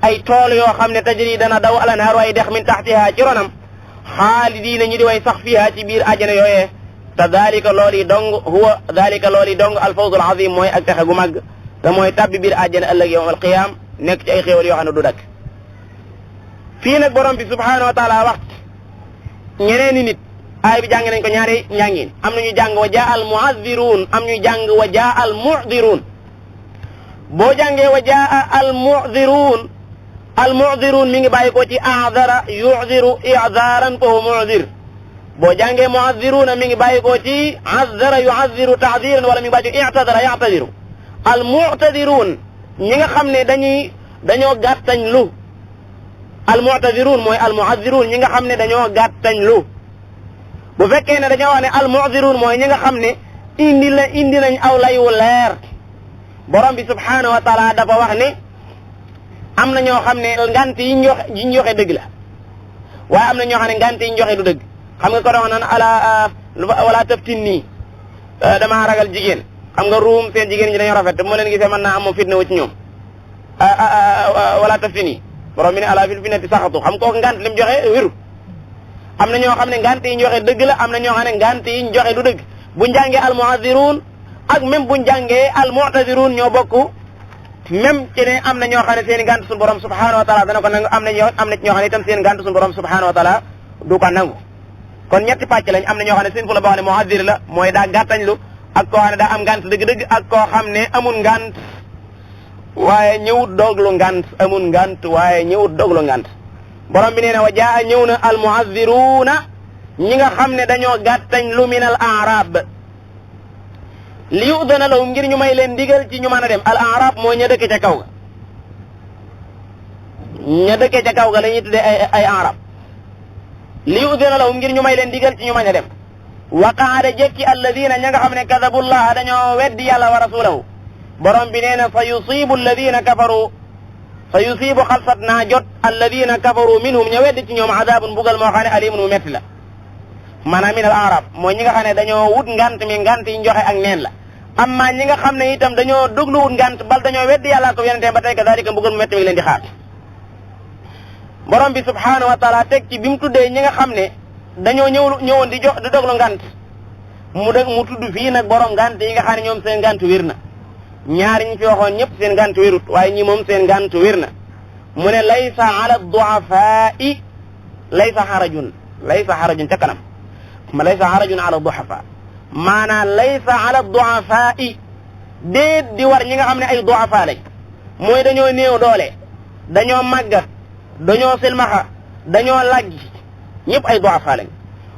ay tool yoo xam ne tajri dana daw alanhaaru ay dex min taxtiha ci ronam xaalidiina ñi di way sax fiha ci biir àjjana yooyee te dalika loolu yi dong alfawzul azim mooy ak texe gu màgg te mooy tabbi biir àjjana ëllëg yawm alqiyam nekk ci ay xéewal yoo xam ne du dakk fii nag borom bi subhanahu wa taala wax ñeneeni nit aay bi jàng nañ ko ñaari njàngin am nañu jàng wa jaa al mu'azziruun am ñu jàng wa jaa al mu'diruun boo jàngee wa jaa al mu'diruun mi ngi bàyyi ko ci a'dara yu'diru i'daaran fa huwa mu'dir boo jàngee mu'azziruuna mi ngi bàyyi ko ci azzara yu'azziru ta'diran wala mi ngi bàyyi ci i'tadara ya'tadiru al mu'tadiruun ñi nga xam ne dañoo gàttañ lu al mu'tadiruun mooy al mu'azziruun ñi nga xam ne dañoo gàttañ lu bu fekkee ne dañoo wax ne al mu'zirun mooy ñi nga xam ne indi nañ aw lay wu leer borom bi subhanahu wa taala dafa wax ne am na ñoo xam ne ngant yi ñu joxe dëgg la waaye am na ñoo xam ne ngant yi ñu joxe du dëgg xam nga ko doon naan wala taftin nii damaa ragal jigéen xam nga ruum seen jigéen ñi dañoo rafet te moo leen gisee mën naa am fitna wu ci ñoom wala taftin nii borom bi ne ala fil fitnati saxatu xam kooku ngant lim joxe wéru am na ñoo xam ne ngant yi ñu joxe dëgg la am na ñoo xam ne ngant yi ñu joxe du dëgg buñ jàngee al mu'azziruun ak même buñ jàngee al mu'taziruun ñoo bokk même ci ne am na ñoo xam ne seen ngant suñu borom subhanahu wa taala dana ko nangu am na ñoo xam ne itam seen ngant suñu borom subhanahu wa taala du ko nangu kon ñetti pàcc lañ am na ñoo xam ne seen fu la boo xam ne mu'azzir la mooy daa gàttañ lu ak koo xam ne daa am ngant dëgg-dëgg ak koo xam ne amul ngant waaye ñëwut doglu ngant amul ngant waaye ñëwut doglu ngant borom bi nee na wa jaa ñëw na al mu'azziruuna ñi nga xam ne dañoo gàttañ lu min al a'rab li yu'dana lahum ngir ñu may leen digal ci ñu mën a dem al a'rab mooy ña dëkk ca kaw ga ña dëkk ca kaw ga la ñuy tuddee ay a'rab li yu'dana lahum ngir ñu may leen digal ci ñu mën a dem wa qaada jekki alladina ña nga xam ne kadabu llaha dañoo weddi yàlla wa rasulahu borom bi nee na fa yusibu alladina kafaru fa yusibu xalsat naa jot alladina kafaru minhum ña weddi ci ñoom adabun mbugal moo xam ne alimun mu metti la maanaam min al arab mooy ñi nga xam ne dañoo wut ngant mi ngant yi joxe ak neen la amma ñi nga xam ne itam dañoo duglu wut ngant bal dañoo weddi yàlla ko yonente ba tey kadalika mbugal mu metti mi ngi leen di xaar borom bi subhanahu wa taala teg ci bi mu tuddee ñi nga xam ne dañoo ñëwoon di doglu ngant mu tudd fii nag borom ngant yi nga xam ne ñoom seen ngant wér na ñaari ñi fi waxoon ñëpp seen ngant wérut waaye ñi moom seen ngant wér na mu ne laysa ala du'afaa'i laysa xarajun ca kanam ma laysa harajun ala duafa maanaam laysa ala duafai déet di war ñi nga xam ne ay duafa lañ mooy dañoo néew doole dañoo màggat dañoo silmaxa dañoo laggi ñëpp ay duafa lañ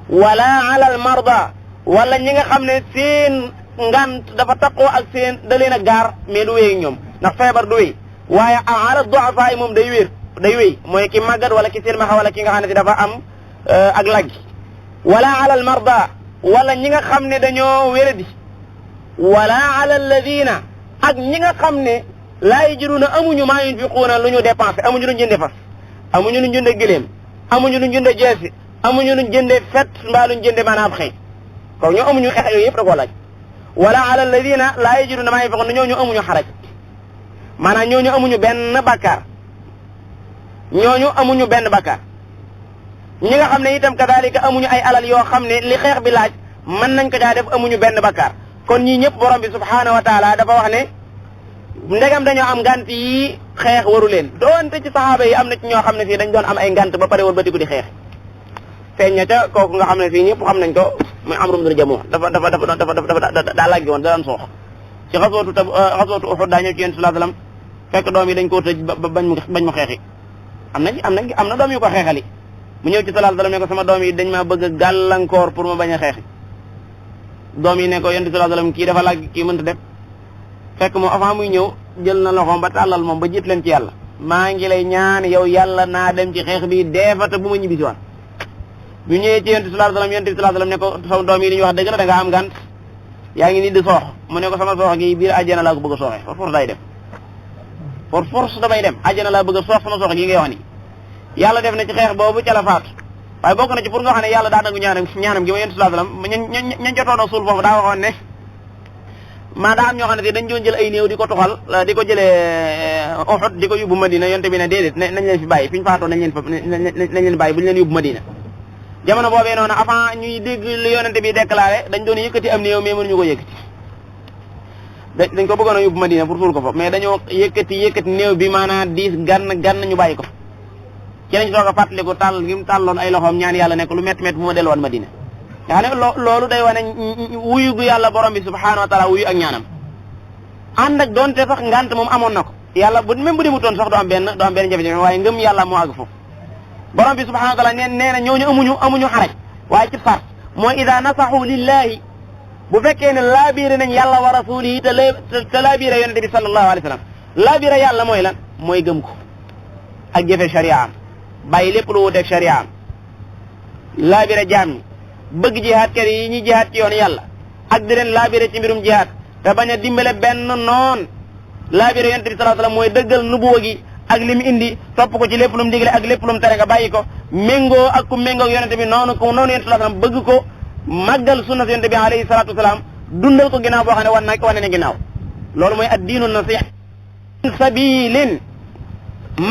wala ala al marda wala ñi nga xam ne seen ngant dafa taqoo ak seen da leen a gaar mais du wéy ñoom ndax feebar du wéy waaye ala duafa yi moom day wéy mooy ki màggat wala ki silmaxa wala ki nga xam ne si dafa am ak laggi wala ala al marda wala ñi nga xam ne dañoo wéradi wala ala alladina ak ñi nga xam ne laa yajiduna amuñu maa yunfiquuna lu ñu dépensé amuñu luñ jënde fas amuñu luñ jënde gëléem amuñu luñ jënde jeesi amuñu luñ jënde fet mbaa luñ jënde maanaam xëy kon ñoo amuñu xeex yooyu yëpp da koo laaj wala ala alladina laa yajiduna maa yunfiquuna ñooñu amuñu xaraj maanaam ñooñu amuñu benn bakkaar ñooñu amuñu benn bakkaar ñi nga xam ne itam kadalika amuñu ay alal yoo xam ne li xeex bi laaj mën nañ ko caa def amuñu benn bakkaar kon ñii ñëpp borom bi subhaanahu wa taala dafa wax ne ndegam dañoo am ngant yi xeex waru leen doonte ci saxaaba yi am na ci ñoo xam ne fii dañ doon am ay ngant ba pare woon ba di ko di xeex feeñ na ca kooku nga xam ne fii ñëpp xam nañ ko muy Amru ibn Jamuh dafa daa laggi woon da daan soox ci xaswatu Uhud daa ñëw ci yéen sallallahu alayhi wasallam fekk doom yi dañ koo tëj bañ mu xeexi am na doom yu ko xeexali mu ñëw ci sallallahu alayhi wasallam ne ko sama doom yi dañ maa bëgg a gàllankoor pour ma bañ a xeexi doom yi ne ko yonent sallallahu alayhi wasallam kii dafa lagg kii mënta def fekk moom avant muy ñëw jël na loxoom ba tàllal moom ba jiit leen ci yàlla maa ngi lay ñaan yow yàlla naa dem ci xeex bi deefata bu ma ñibbisi waan bu ñëwee ci yonent sallallahu alayhi wasallam ne ko sama doom yi li ñuy wax dëgg la da nga am gànt yaa ngi nii di soox mu ne ko sama soox gi biir àjjana laa ko bëgg a sooxee for force day dem for force damay dem àjjana laa bëgg a soox sama soox gi ngay wax ni yàlla def na ci xeex boobu ca la faatu waaye bokk na ci pour nga xam ne yàlla daa nangu ñaanam gi ma yonent sallallahu alayhi wasallam ñañ jotoon a suul foofu daa waxoon ne maa daa am ñoo xam ne dañ doon jël ay néew di ko tuxal di ko jëlee Uhud di ko yóbbu Madina yonte bi ne déedéet nañ leen fi bàyyi fi ñu faatoo nañ leen bàyyi bu ñu leen yóbbu Madina jamono boobee noonu avant ñuy dégg li yonente bi déclaré dañ doon yëkkati am néew mais mënuñu ko yëkkati dañ ko bëggoon a yóbbu Madina pour suul ko fa mais dañoo yëkkati néew bi maanaam diis gann ñu bàyyi ko ci lañ soog a fàttaliku tàll gi mu tàlloon ay loxoom ñaan yàlla nekk lu métti métti bu ma delluwaat Madina nga xam ne loolu day wane wuyu gu yàlla borom bi subhaanahu wa taala wuyu ak ñaanam ànd ak doonte sax ngant moom amoon na ko yàlla bu même bu demutoon sax du am benn jafe-jafe waaye ngëm yàlla moo àgg foofu borom bi subhaanahu wa taala nee na ñooñu amuñu xaraj waaye ci far mooy ida nasaxu lillahi bu fekkee ne laabiire nañ yàlla wa rasulihi te laabiire yonente bi sallallahu alayhi wa sallam laabiire yàlla mooy lan mooy gëm ko ak jëfe sharia am bàyyi lépp lu wuteeg sharia am laabire jaam ñi bëgg jihaad kat yi ñuy jihaad ci yoon yàlla ak di leen laabire ci mbirum jihaad te bañ a dimbale benn noon laabire yonent bi sallallahu alayhi wasallam mooy dëggal nubuwa gi ak li mu indi topp ko ci lépp lu mu digle ak lépp lu mu tere nga bàyyi ko méngoo ak ku méngoo yonent bi noonu yonent sallallahu alayhi wasallam bëgg ko màggal sunna yonent bi alayhi salatu wasalam dundal ko ginnaaw boo xam ne wane ne ginnaaw loolu mooy ad-diinu nasiha min sabilin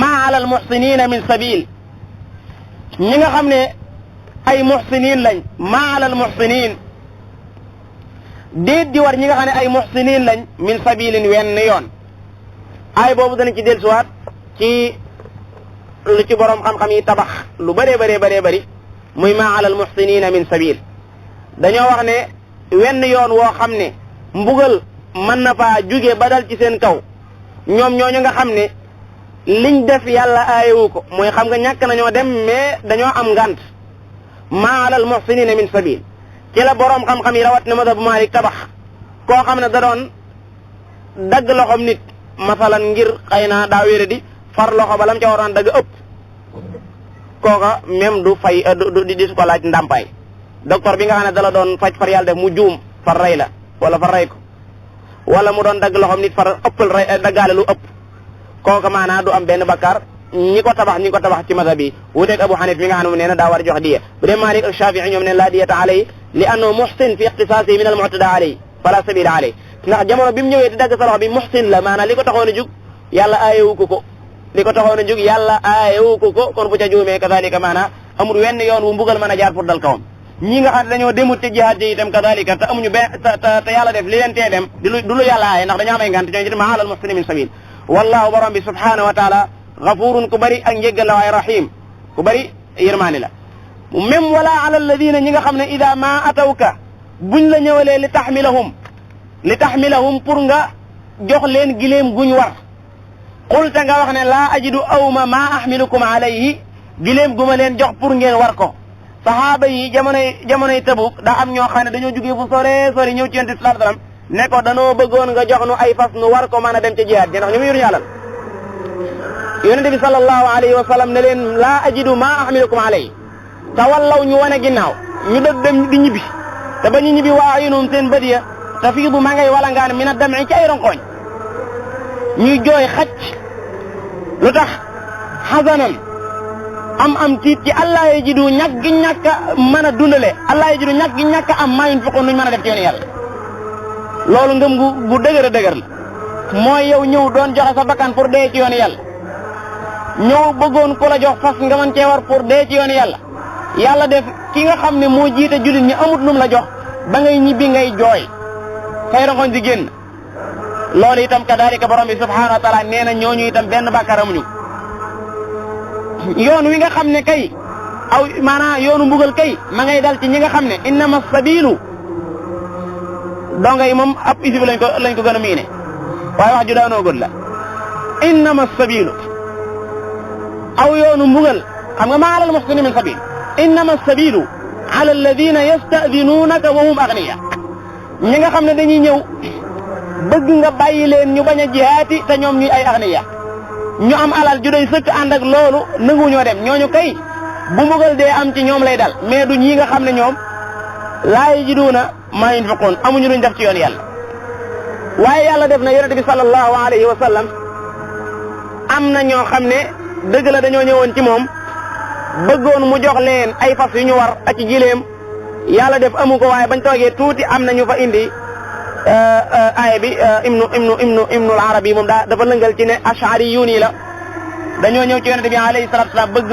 ma ala al muhsinina min sabil ñi nga xam ne ay muhsinin lañ ma ala al muhsinin déet di war ñi nga xam ne ay muhsinin lañ min sabilin wenn yoon ay boobu danañ ci dellusiwaat ci lu ci borom xam-xam yi tabax lu bëree bëri muy ma ala al muhsinina min sabil dañoo wax ne wenn yoon woo xam ne mbugal mën na faa jóge ba dal ci seen kaw ñoom ñooñu nga xam ne liñ def yàlla aayewu ko mooy xam nga ñàkk nañoo dem mais dañoo am ngant ma ala al muhsinina min sabil ci la boroom xam-xam yi rawat ne madhab Malik tabax koo xam ne da doon dagg loxom nit masalan ngir xëy na daa wéere di far loxo ba lam ca waroon dagg ëpp kooka même du fay di su ko laaj ndàmpaay docteur bi nga xam ne dala doon faj far yàlla def mu juum far rey la wala far rey ko wala mu doon dagg loxom nit far ëppal rey daggaale lu ëpp kooka maanaa du am benn bakkaar ñi ko tabax ci mazhab bi wuteeg Abu Hanif mi nga xam ne nee na daa war a jox diya bu dee Malik ak Shafi'i ñoom ne la diyata alayhi li annahu muhsin fi ikhtisasihi min al mu'tada alayhi fala sabila alayhi ndax jamono bi mu ñëwee di dagg sa loxo bi muhsin la maanaam li ko taxoon a jug yàlla aayewu ko li ko taxoon a jug yàlla aayewu ko kon bu ca juumee kadalika maanaam amul wenn yoon wu mbugal mën a jaar pour dal kawam ñi nga xam ne dañoo demut ci jihaad ji itam kadalika te amuñu te yàlla def li leen tee dem du lu yàlla aaye ndax dañoo am ay ngant ñooñu itam ala al muhsinin min sabil wallahu borom bi subhanahu wa taala gafurun ku bëri ak njéggal la waaye rahim ku bëri yërmaani la même wala ala alladina ñi nga xam ne ida ma atawka buñ la ñëwalee li taxmilahum pour nga jox leen gileem guñ war qulta nga wax ne laa ajidu awma ma ahmilukum alayhi gileem gu ma leen jox pour ngeen war ko sahaaba yi jamonoy Tabuk daa am ñoo xam ne dañoo jógee fu sore ñëw ci yonent bi sallallahu alayhi wasallam ne ko danoo bëggoon nga jox nu ay fas nu war ko mën a dem ci jihaad ji ndax ñu mu yor ñu alal yonent bi sallallahu alayhi wa sallam ne leen laa ajidu ma ahmilukum alayhi tawallaw ñu wane ginnaaw ñu dëg dem di ñibbi te ba ñu ñibbi waa ayunum seen bët ya tafiidu ma ngay walangaan min ad-dam'i ci ay ronkoñ ñuy jooy xacc lu tax xasanan am tiit ci allah yajidu ñàkk gi ñàkk a mën a dundale allah yajidu ñàkk gi ñàkk am maa yunfiqun nuñ mën a def ci yoonu yàlla loolu ngëm gu dëgër a dëgër la mooy yow ñëw doon joxe sa bakkan pour dee ci yoonu yàlla ñëw bëggoon ku la jox fas nga mën cee war pour dee ci yoonu yàlla def ki nga xam ne moo jiite jullit ñi amut lum la jox ba ngay ñibbi ngay jooy say rongoñ di génn loolu itam kadalika borom bi subhanahu wa taala nee na ñooñu itam benn bàkkaar amuñu yoon wi nga xam ne kay aw maanaam yoonu mbugal kay ma ngay dal ci ñi nga xam ne innama sabilu donga yi moom ab isib lañ ko gën a miine waaye wax ju daanoo gën la innama sabilu aw yoonu mbugal xam nga maa alal muhsinin min sabil innama sabilu ala alladina yastadinunaka wa hum agniya ñi nga xam ne dañuy ñëw bëgg nga bàyyi leen ñu bañ a jihaati te ñoom ñuy ay agniya ñu am alal ju doy sëkk ànd ak loolu nangu ñoo dem ñooñu kay bu mbugal dee am ci ñoom lay dal mais du ñi nga xam ne ñoom laa yajiduuna maa yunfiquun amuñu luñ def ci yoon yàlla waaye yàlla def na yonente bi sallallahu alayhi wa sallam am na ñoo xam ne dëgg la dañoo ñëwoon ci moom bëggoon mu jox leen ay fas yu ñu war ak ci gileem yàlla def amu ko waaye bañ toogee tuuti am na ñu fa indi aaya bi ibnu al-Arabi moom dafa lëngal ci ne ash'ari yuun yi la dañoo ñëw ci yonente bi alayhi salatu wasalam bëgg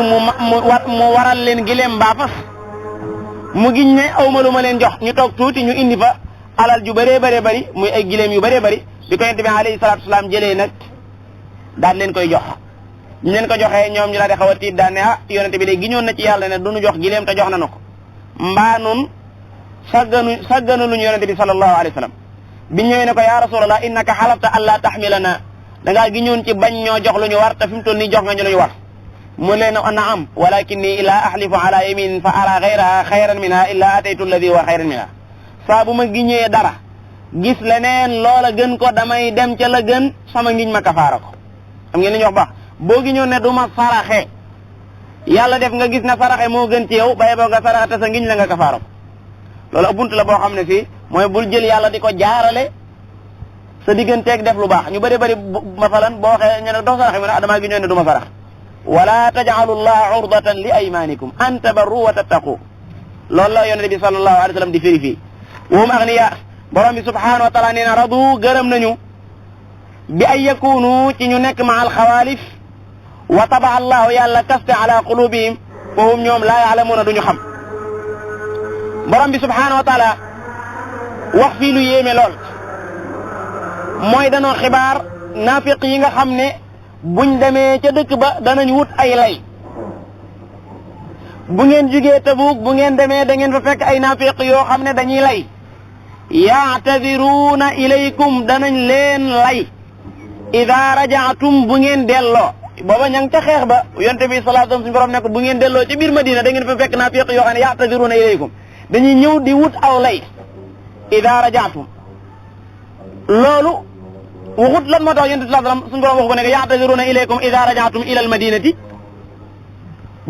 mu waral leen gileem mbaa fas mu giñ ne awma lu ma leen jox ñu toog tuuti ñu indi fa alal ju bëree bëri muy ay gileem yu bëree bëri bi ko yonente bi alayhi salatu wasalam jëlee nag daal leen koy jox ñu leen ko joxee ñoom ñu la de xaw a tiit daan ne yonente bi de giñoon na ci yàlla ne duñu jox gileem te jox na ko mbaa nun sagganu luñu yonente bi sallallahu alayhi wa sallam biñ ñëwee ne ko ya rasulallah innaka xalafta alla taxmilana dangaa giñoon ci bañ ñoo jox lu ñu war te fi mu toll nii jox nga ñu lu ñu war mu leen naam walakinni ila ahlifu ala yamin fa ara gayraha xayran minha illa ataytu alladi huwa xayran minha saa bu ma giñee dara gis leneen loola gën ko damay dem ca la gën sama ngiñ ma kafaara ko xam ngeen li ñu wax baax boo giñoon ne du ma saraxe yàlla def nga gis na saraxe moo gën ci yow baye boo nga saraxe te sa ngiñ la nga kafaara ko loolu ab bunt la boo xam ne fii mooy bul jël yàlla di ko jaarale sa digganteeg def lu baax ñu bëri masalan boo waxee ñu ne doo saraxe mu ne damaa giñoon ne du ma sarax wala taj'alu llaha urdatan li aymanikum an tabarru wa tattaqu loolu la yonente bi sallallahu alayhi wa sallam di firi fii wahum agniya borom bi subhanahu wa taala nee na radu gërëm nañu bi ay yakunu ci ñu nekk ma al xawaalif wa taba allahu yàlla kaste ala qulubihim fahum ñoom laa yaalamuuna duñu xam borom bi subhanahu wa taala wax fii lu yéeme lool mooy danoo xibaar naafiq yi nga xam ne buñ demee ca dëkk ba danañ wut ay lay bu ngeen jugee Tabuk bu ngeen demee da ngeen fa fekk ay naafiq yoo xam ne dañuy lay yaatadiruuna ilaykum danañ leen lay ida rajaatum bu ngeen delloo booba ña ngi ca xeex ba yonte bi sallallahu alayhi wasallam suñu borom ne ko bu ngeen delloo ci biir Madina da ngeen fa fekk naafiq yoo xam ne yaatadiruuna ilaykum dañuy ñëw di wut aw lay ida rajaatum loolu waxut lan moo tax yonent bi sallallahu alayhi wasallam suñu borom wax ko ne ya'taziruna ilaykum ida raja'tum ila al madinati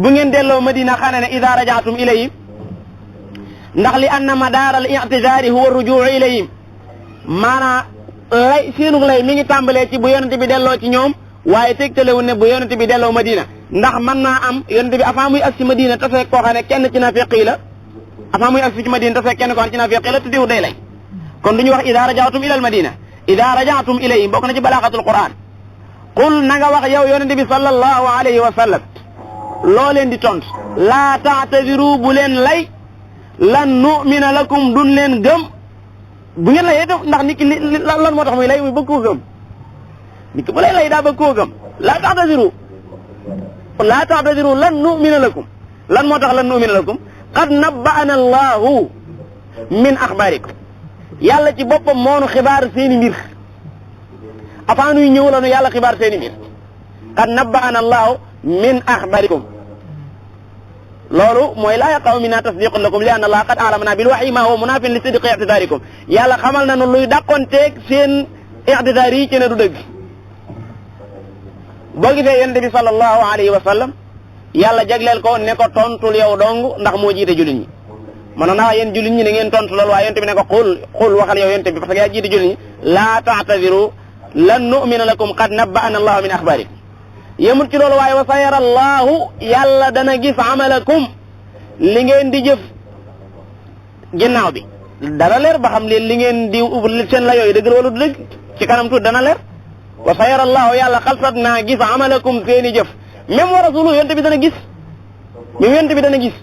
bu ngeen delloo Madina xane ne ida raja'tum ilayhim ndax li anna madaar al i'tizari huwa ar-ruju' ilayhim maanaa lay seenu lay mi ngi tàmbalee ci bu yonent bi delloo ci ñoom waaye tegtalewul ne bu yonent bi delloo Madina ndax mën naa am yonent bi avant muy ak ci Madina te fekk koo xam ne kenn ci naafiq yi la avant muy ak ci Madina te fekk kenn koo xam ne ci naafiq yi la tuddiwu day lay kon duñu wax ida raja'tum ila al madina ida raja'tum ilayhim bokk na ci balaaxatul Qur'an qul na nga wax yow yonente bi sallallahu alayhi wa sallam loo leen di tont laa ta'tadiru bu leen lay lan nu'mina lakum dun leen gëm bu ngeen layee def ndax nit ki lan moo tax muy lay muy bëgg koo gëm nit ki bu lay daa bëgg koo gëm laa ta'tadiru lan nu'mina lakum lan moo tax lan nu'mina lakum qad nabba'ana allahu min axbaarikum yàlla ci boppam moonu xibaar seeni mbir avant nuy ñëw la nu yàlla xibaar seeni mbir qad nabba'ana allahu min axbaarikum loolu mooy laa yaqa'u minna tasdiqun lakum li anna allaha qad a'lamana bil wahyi ma huwa munafin li sidqi i'tidaarikum yàlla xamal na nu luy dàqonteeg seen i'tidaar yi ci ne du dëgg boo gisee yonent bi sallallahu alayhi wa sallam yàlla jagleel ko ne ko tontul yow dong ndax moo jiite jullit ñi mënoon naa yéen jullit ñi ne ngeen tontu loolu waaye yonent bi ne ko xul waxal yow yonent bi parce que yaa jiite jullit ñi laa ta'tadiru lan nu'mina lakum qad nabba'ana allahu min axbaarikum yemut ci loolu waaye wa sayara allahu yàlla dana gis amalakum li ngeen di jëf ginnaaw bi dana leer ba xam leen li ngeen di seen la yooyu dëgg wala du dëgg ci kanam tuut dana leer wa sayara allahu yàlla xalsat naa gis amalakum seeni jëf même wa rasulu yonent bi dana gis même yonent bi dana gis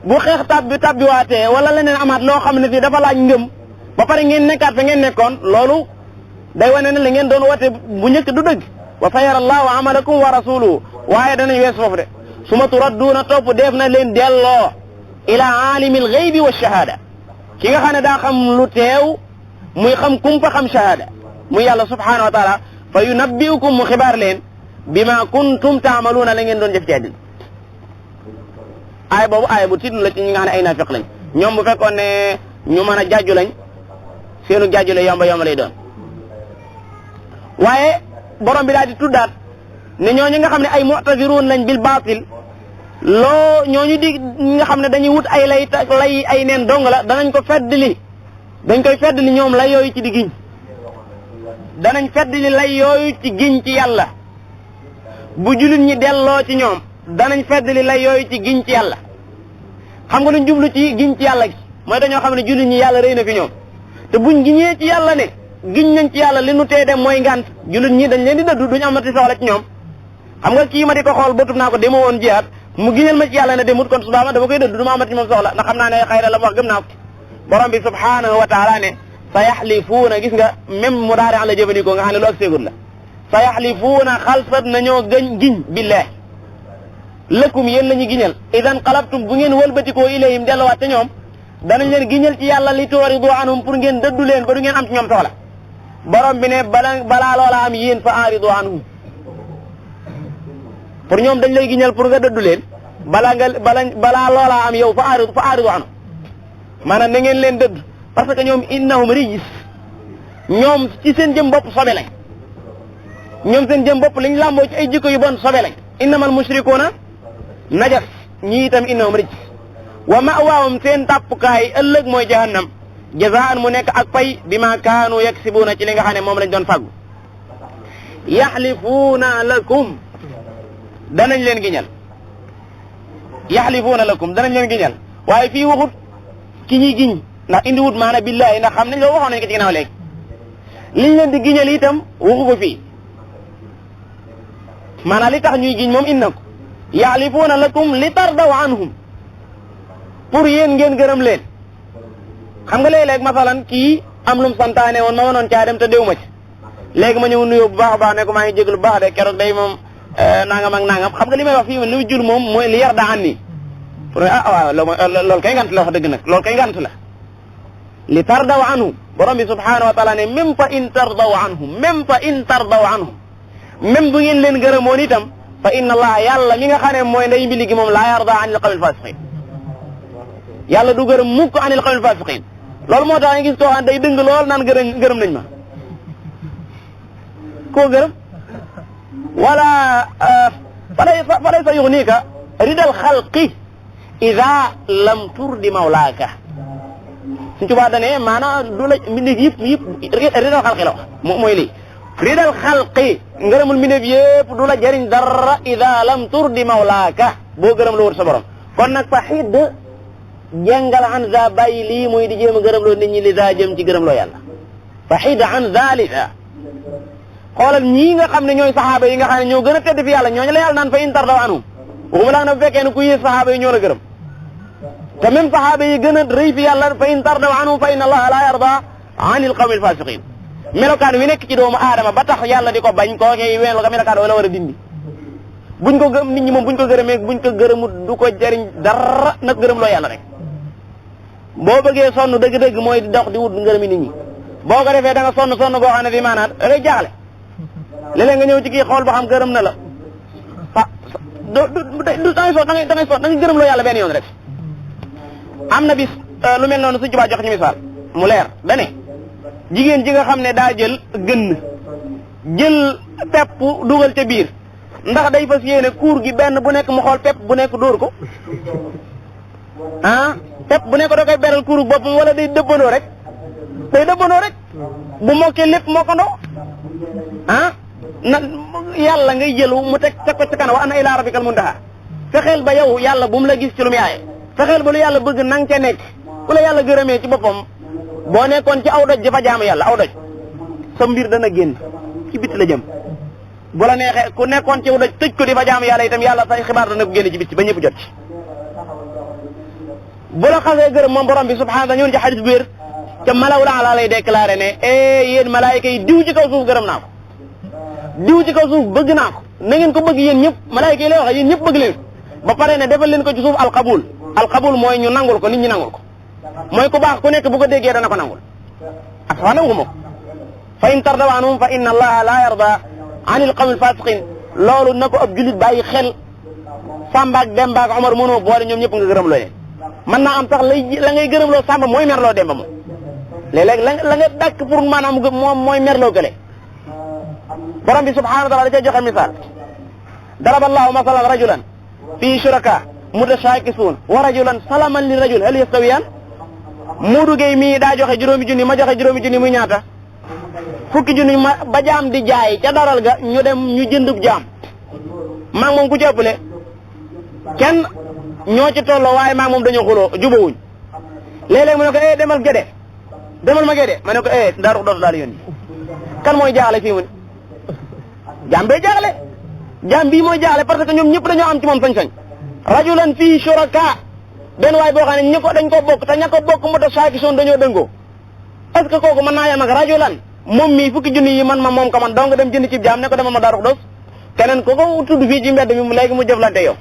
bu xeex tabbiwaatee wala leneen amaat loo xam ne fii dafa laaj ngëm ba pare ngeen nekkaat fa ngeen nekkoon loolu day wane ne la ngeen doon woote bu njëkk du dëgg wa sayara allahu amalakum wa rasuluhu waaye danañ wees foofu de suma turadduuna topp def na leen delloo ila aalimil ghaybi wa shahada ki nga xam ne daa xam lu teew muy xam kumpa xam shahada muy yàlla subhanahu wa taala fa yunabbiukum mu xibaar leen bima kuntum taamaluuna la ngeen doon jëf ci àddina aay boobu aay bu tiitlu la ci ñi nga xam ne ay naafiq lañ ñoom bu fekkoon ne ñu mën a jàjju lañ seenu jàjju la yomba lay doon waaye borom bi daal di tuddaat ne ñooñu nga xam ne ay mu'taziruun lañ bil baatil ñooñu di nga xam ne dañuy wut ay lay ay neen dong la danañ ko feddli dañ koy feddli ñoom lay yooyu ci di giñ danañ feddli lay yooyu ci giñ ci yàlla bu jullit ñi delloo ci ñoom danañ feddli lay yooyu ci giñ ci yàlla xam nga luñ jublu ci giñ ci yàlla gi mooy dañoo xam ne jullit ñi yàlla rëy na fi ñoom te buñ giñee ci yàlla ne giñ nañ ci yàlla li nu tee dem mooy ngant jullit ñi dañ leen di dëddu duñu amati soxla ci ñoom xam nga kii ma di ko xool bëtub naa ko dema woon jihaat mu giñal ma ci yàlla ne demut kon subaama dama koy dëddu du ma amati moom soxla ndax xam naa ne xayra la wax gëm naa ko borom bi subhanahu wa taala ne sa yaxlifuuna gis nga même mu daari la jëfandikoo nga xam ne lu ak séegut la sa yaxlifuuna xalsat nañoo giñ billaahi lëkkum yéen la ñu giñal idan qalabtum bu ngeen wëlbatikoo ilayhim delluwaat ca ñoom danañ leen giñal ci yàlla li tuuridu anhum pour ngeen dëddu leen ba du ngeen am ci ñoom soxla borom bi ne balaa loola am yéen fa aaridu anhum pour ñoom dañ lay giñal pour nga dëddu leen balaa loola am yow fa aaridu anhum maanaam na ngeen leen dëdd parce que ñoom innahum rijis ñoom ci seen jëm bopp sobe lañ ñoom seen jëm bopp liñ làmboo ci ay jikko yu bon sobe lañ innamal mushrikuuna najas ñi itam innahum rijis wa ma'waahum seen tàppukaay ëllëg mooy jahannam jazaan mu nekk ak pay bima kaanu yaksibuuna ci li nga xam ne moom lañ doon fàggu yaxlifuuna lakum danañ leen giñal yaxlifuuna lakum danañ leen giñal waaye fii waxut ki ñuy giñ ndax indi wut maana billahi ndax xam nañ loolu waxoon nañ ko ci ginnaaw léegi liñ leen di giñal itam waxu ko fii maanaam li tax ñuy giñ moom indi na ko yaxlifuuna lakum li tardaw anhum pour yéen ngeen gërëm leen xam nga léeg-léeg masalan kii am lum santaane woon ma mënoon caa dem te déw ma ci léegi ma ñëw nuyoo bu baax a baax ne ko maa ngi jéglu bu baax de keroog day moom nangam ak nangam xam nga li may wax fii li mu jur moom mooy li yar daa an nii pour waaw loolu kay ngant la wax dëgg nag loolu kay ngant la li tardaw anhum borom bi subhanahu wa taala ne même fa in tardaw anhum même fa in tardaw anhum même bu ngeen leen gërëmoon itam fa inna allah yàlla mi nga xam ne mooy nday mbili gi moom laa yarda anil qawmil fasiqin yàlla du gërëm mukk anil qawmil fasiqin loolu moo tax nga gis koo xam day dëng lool naan gërëm nañ ma koo gërëm wala falaysa yughnika ridal xalqi ida lam turdi mawlaaka suñ tubaa dane maanaam du la mbindeef yëpp ridal xalqi la wax mooy lii ridal xalqi ngërëmul mbindeef yëpp du la jëriñ dara ida lam turdi mawlaaka boo gërëm la wut sa borom kon nag fa xidd jàngal an za bàyyi lii muy di jéem a gërëm loo nit ñi li za jëm ci gërëm loo yàlla fa xidd an zalika xoolal ñii nga xam ne ñooy saxaaba yi nga xam ne ñoo gën a tedd fi yàlla ñooñu la yàlla naan fa in tardaw anhum waxuma laa na bu fekkee ne ku yées saxaaba yi ñoo la gërëm te même saxaaba yi gën a rëy fi yàlla fa in tardaw anhum fa inna allaha la yarda anil qawmil fasiqin melokaan wi nekk ci doomu aadama ba tax yàlla di ko bañ koo kay ween la ko melokaan wala war a dindi buñ ko gëm nit ñi moom buñ ko gërëmee buñ ko gërëmut du ko jariñ dara nag gërëm loo yàlla rek boo bëggee sonn dëgg-dëgg mooy di dox di wut ngërëmi nit ñi boo ko defee da nga sonn sonn boo xam ne fii maanaam da ngay jaaxle léeg-léeg nga ñëw ci kii xool ba xam gërëm na la du da ngay sonn da ngay gërëm loo yàlla benn yoon rek am na bis lu mel noonu Sëñ Tuubaa jox ñu misaal mu leer dane jigéen ji nga xam ne daa jël jël pepp dugal ca biir ndax day fas yéene kuur gi benn bu nekk mu xool pepp bu nekk dóor ko pepp bu nekk da koy beral kuuru boppam wala day dëbbandoo rek bu mokkee lépp mokkandoo na yàlla ngay jël mu teg ko ci kanam wa anna ilaa rabbikal muntaha fexeel ba yow yàlla bu mu la gis ci lu mu yaaye fexeel ba lu yàlla bëgg nang ca nekk ku la yàlla gërëmee ci boppam boo nekkoon ci aw doj dafa jaamu yàlla aw doj sa mbir dana génn ci bitti la jëm bu la neexee ku nekkoon ci aw doj tëj ko di fa jaamu yàlla itam yàlla say xibaar dana ko génn ci bitti ba ñëpp jot ci bu la xasee gërëm moom borom bi subhaanahu ñëw ci xadis bu wér te malawul ala lay déclaré ne yéen malaayika yi diw ci kaw suuf gërëm naa ko diw ci kaw suuf bëgg naa ko na ngeen ko bëgg yéen ñëpp malaayika yi lay wax yéen ñëpp bëgg leen ba pare ne defal leen ko ci suuf alqabul mooy ñu nangul ko nit ñi nangul ko mooy ku baax ku nekk bu ko déggee dana ko nangul ak sax nangu ko fa in tardaw anhum fa inna allaha la yarda anil qawmil fasiqin loolu na ko ab julit bàyyi xel Samba ak Demba ak Omar mënoo boole ñoom ñëpp nga gërëm loo leen mën naa am sax la ngay gërëm loo Samba mooy merloo Demba moom léeg-léeg la nga dàkk pour maanaam moom mooy merloo gële borom bi subhanahu wa taala da cee joxe misaal daraba allahu masalan rajulan fii shuraka mutashaakisuun wa rajulan salaman li rajul hal yastawiyaan Moodu Gueye mii daa joxe juróomi junni ma joxe juróomi junni muy ñaata fukki junni ma ba jaam di jaay ca daral ga ñu dem ñu jëndub jaam maa moom ku ci ëppale kenn ñoo ci tolloo waaye maa moom dañoo xuloo jubawuñ léeg-léeg mu ne ko demal Gédé demal ma Gédé ma ne ko Daaru Xudoos daal yónni kan mooy jaaxle fii mu ne jaam bee jaaxle jaam bii mooy jaaxle parce que ñoom ñëpp dañoo am ci moom sañ-sañ rajulan fii shuraka benn waay boo xam ne ñi ko dañ ko bokk te ña ko bokk mutashaakisuun dañoo dëngoo est-ce que kooku mën naa yem ak rajulan moom mii fukki junni yi man ma moom ka man dong dem jënd ci jaam ne ko demal ma Daaru Xudoos keneen ko ko tudd fii ci mbedd mi léegi mu jëflante yow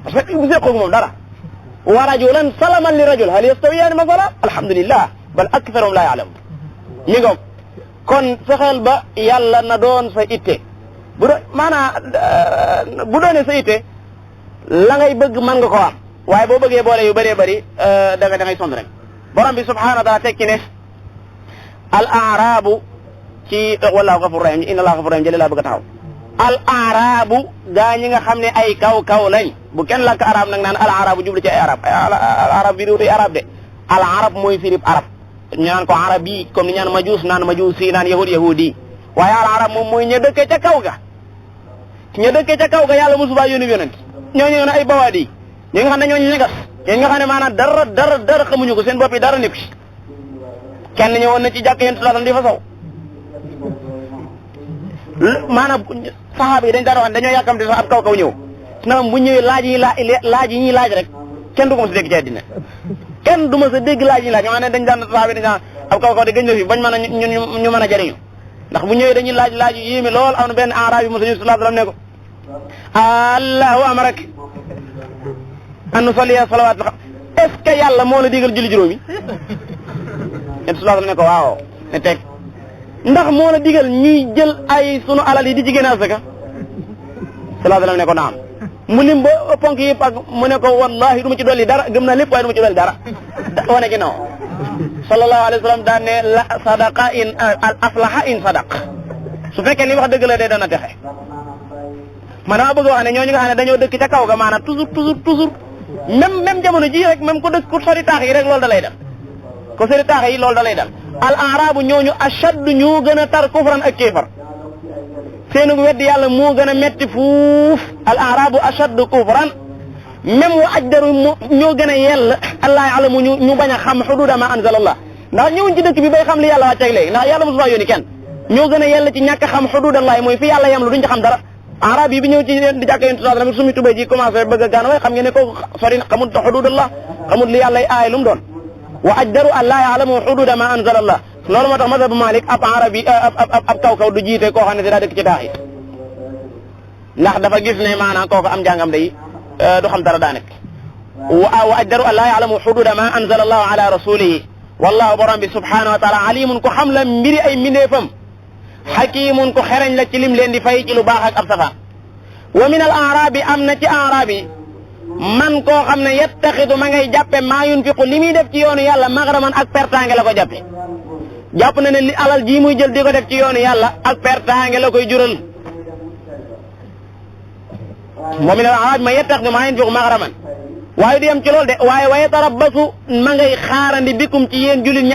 parce que bu seqoog moom dara wa rajulan salaman li rajul hal yastawiyaani masala alhamdulillah bal aktharuhum la ya'lamun mi ngoog kon fexeel ba yàlla na doon sa itte bu doon maanaam bu doonee sa itte la ngay bëgg mën nga ko am waaye boo bëggee boole yu bëree bëri da ngay sonn rek borom bi subhanahu wa taala tekki ne al aarabu ci wallahu ghafur rahim inna allaha ghafur rahim jële laa bëgg a taxaw al aarabu gaa ñi nga xam ne ay kaw lañ bu kenn làkk arab nag naan al aarabu jublu ci ay arab al arab bi du arab de al arab mooy firib arab ñu naan ko arab yi comme ni ñaan majuus naan majuusi naan yahudi waaye al arab moom mooy ña dëkkee ca kaw ga yàlla mosu faa yónni yonent ñooñu ne ay bawaadi ñi nga xam ne ñooñu ñegas ñi nga xam ne maanaam dara xamuñu ko seen bopp yi dara nekk ci kenn ñëwoon na ci jàkk yéen tulaatam di fa saw maanaam saxaaba yi dañ daan wax dañoo yàkkamte sax ab kaw ñëw na bu ñëwee laaj yi ñuy laaj rek kenn du ko mos a dégg ci àddina kenn du mos a dégg laaj yi laaj ma ne dañ daan saxaaba yi dañ daan ab kaw de gëj na fi bañ mën a ñu mën a jëriñu ndax bu ñëwee dañuy laaj yu yéeme lool am na benn arab yi mos a ñëw sallallahu alayhi wasallam ne ko allahu amarak an nusalliya salawaat est ce que yàlla moo la digal julli juróomi yéen sallallahu alayhi wasallam ne ko waaw ne teg ndax moo la digal ñuy jël ay sunu alal yi di ci génne asaka sallallahu alayhi wasallam ne ko naam mu lim ba ponk yëpp ak mu ne ko wallahi du ma ci dolli dara gëm naa lépp waaye du ma ci dolli dara wane ginnaaw sallallahu alayhi wasallam daan ne la sadaqa in al aslaha in sadaq su fekkee li wax dëgg la dee dana texe man dama bëgg wax ne ñooñu nga xam ne dañoo dëkk ca kaw ga maanaam toujours même jamono ji rek même ku dëkk ku sori taax yi rek loolu da lay dal ko sori taax yi loolu da lay dal al arabu ñooñu ashaddu ñoo gën a tar kufran ak kéefar seenu weddi yàlla moo gën a metti fuuf al arabu ashaddu kufran même wa ajdaru ñoo gën a yell allah ya'lamu ñu bañ a xam xududa ma anzalallah ndax ñëwuñ ci dëkk bi bay xam li yàlla wàcceeg léegi ndax yàlla mosu faa yónni kenn ñoo gën a yell ci ñàkk xam xududallahi mooy fi yàlla yem lu duñ ci xam dara arab yi bi ñëw ci di jàkk yéen tusaat tamit sumi tubéy ji commencé bëgg a gaan waaye xam ngeen ne kooku sori xamut xududallah xamut li yàlla aay lu mu doon wa ajdaru an laa yaalamu xududa ma anzalallah loolu moo tax mazhabu Malik ab arab yi ab kaw du jiite koo xam ne si daa dëkk ci taax yi ndax dafa gis ne maanaam kooku am njàngam day du xam dara daa nekk wa ajdaru an laa yaalamu xududa ma anzala allahu ala rasulihi wallahu borom bi subhanahu wa taala alimun ko xam la mbiri ay mbindeefam xakimun ko xereñ la ci lim leen di fay ci lu baax ak ab safaan wa min al arabi am na ci arab yi man koo xam ne yettaxidu ma ngay jàppe maa yunfiqu li muy def ci yoonu yàlla maghraman ak pertange la ko jàppe jàpp na ne li alal ji muy jël di ko def ci yoonu yàlla ak pertange la koy jural wa min al arabi ma yettaxidu maa yunfiqu maghraman waaye du yem ci loolu de waaye wa yatarabbasu ma ngay xaarandi bikum ci yéen jullit ñi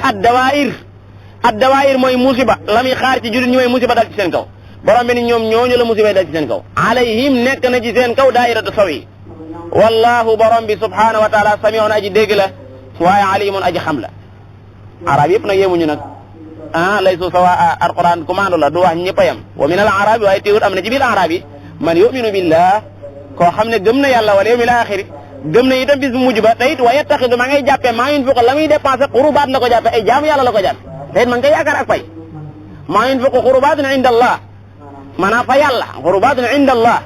ad dawaayir mooy musiba la muy xaar ci jullit ñi mooy musiba dal ci seen kaw borom bi ni ñoom ñooñu la musiba dal ci seen kaw alayhim nekk na ci seen kaw daayiratu sawi wallahu borom bi subhanahu wa taala samiun aji dégg la waaye alimun aji xam la arab yëpp nag yemuñu nag laysu sawa alquran commande la du wax ñëpp a yem wa min al arabi waaye teewul am na ci biir arab yi man yuminu billah koo xam ne gëm na yàlla wal yawmil axiri gëm na itam bis bu mujj ba te it wa yattaxidu ma ngay jàppe maa yunfiqu la muy dépensé qurubaat la ko jàppe ay jaamu yàlla la ko jàppe te it ma ngay yaakaar ak fay maa yunfiqu qurubaatun inda allah maanaam fa yàlla qurubaatun inda allah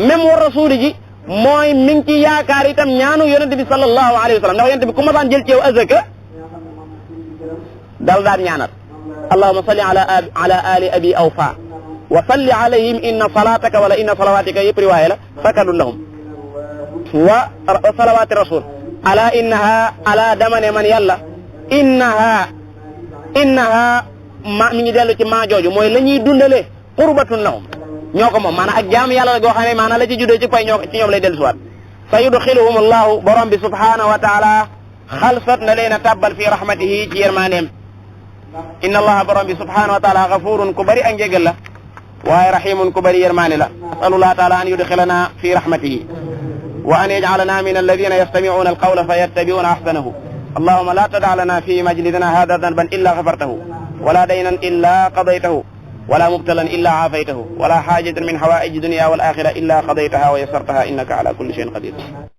même wa rasuli ji mooy mi ngi ci yaakaar itam ñaanu yonente bi sallallahu alayhi wa sallam ndax yonente bi ku ma daan jël ci yow azaka dal daan ñaanal allahumma salli ala ali abi awfa wa salli alayhim inna salataka wala inna salawatika yëpp riwaaya la sakanun lahum wa salawaati rasul ala innaha ala damane man yàlla innaha ma mi ngi dellu ci maa jooju mooy la ñuy dundale qurbatun lahum ñoo ko moom maanaam ak jaam yàlla la goo xam ne maanaam la ci juddee ci pay ñoo ci ñoom lay dellu siwaat sa yudxiluhum allahu borom bi subhanahu wa taala xalsat na leen a tàbbal fi rahmatihi ci yërmandeem inna allaha borom bi subhanahu wa taala gafurun ku bari ak njégal la waaye rahimun ku bari yërmande la asalullah taala an yudxilana fi rahmatihi wa an yajcalana min alladina yastamicuuna alqawla fa yattabicuuna axsanahu allahuma la tadac lana fi majlisina hada danban illa gafartahu wala daynan illa qadaytahu wala mubtalan illa caafaytahu wala xaajatan min xawaaiji dunia wal axira illa qadaytaha wa yasartaha innaka ala kulli cheyin qadir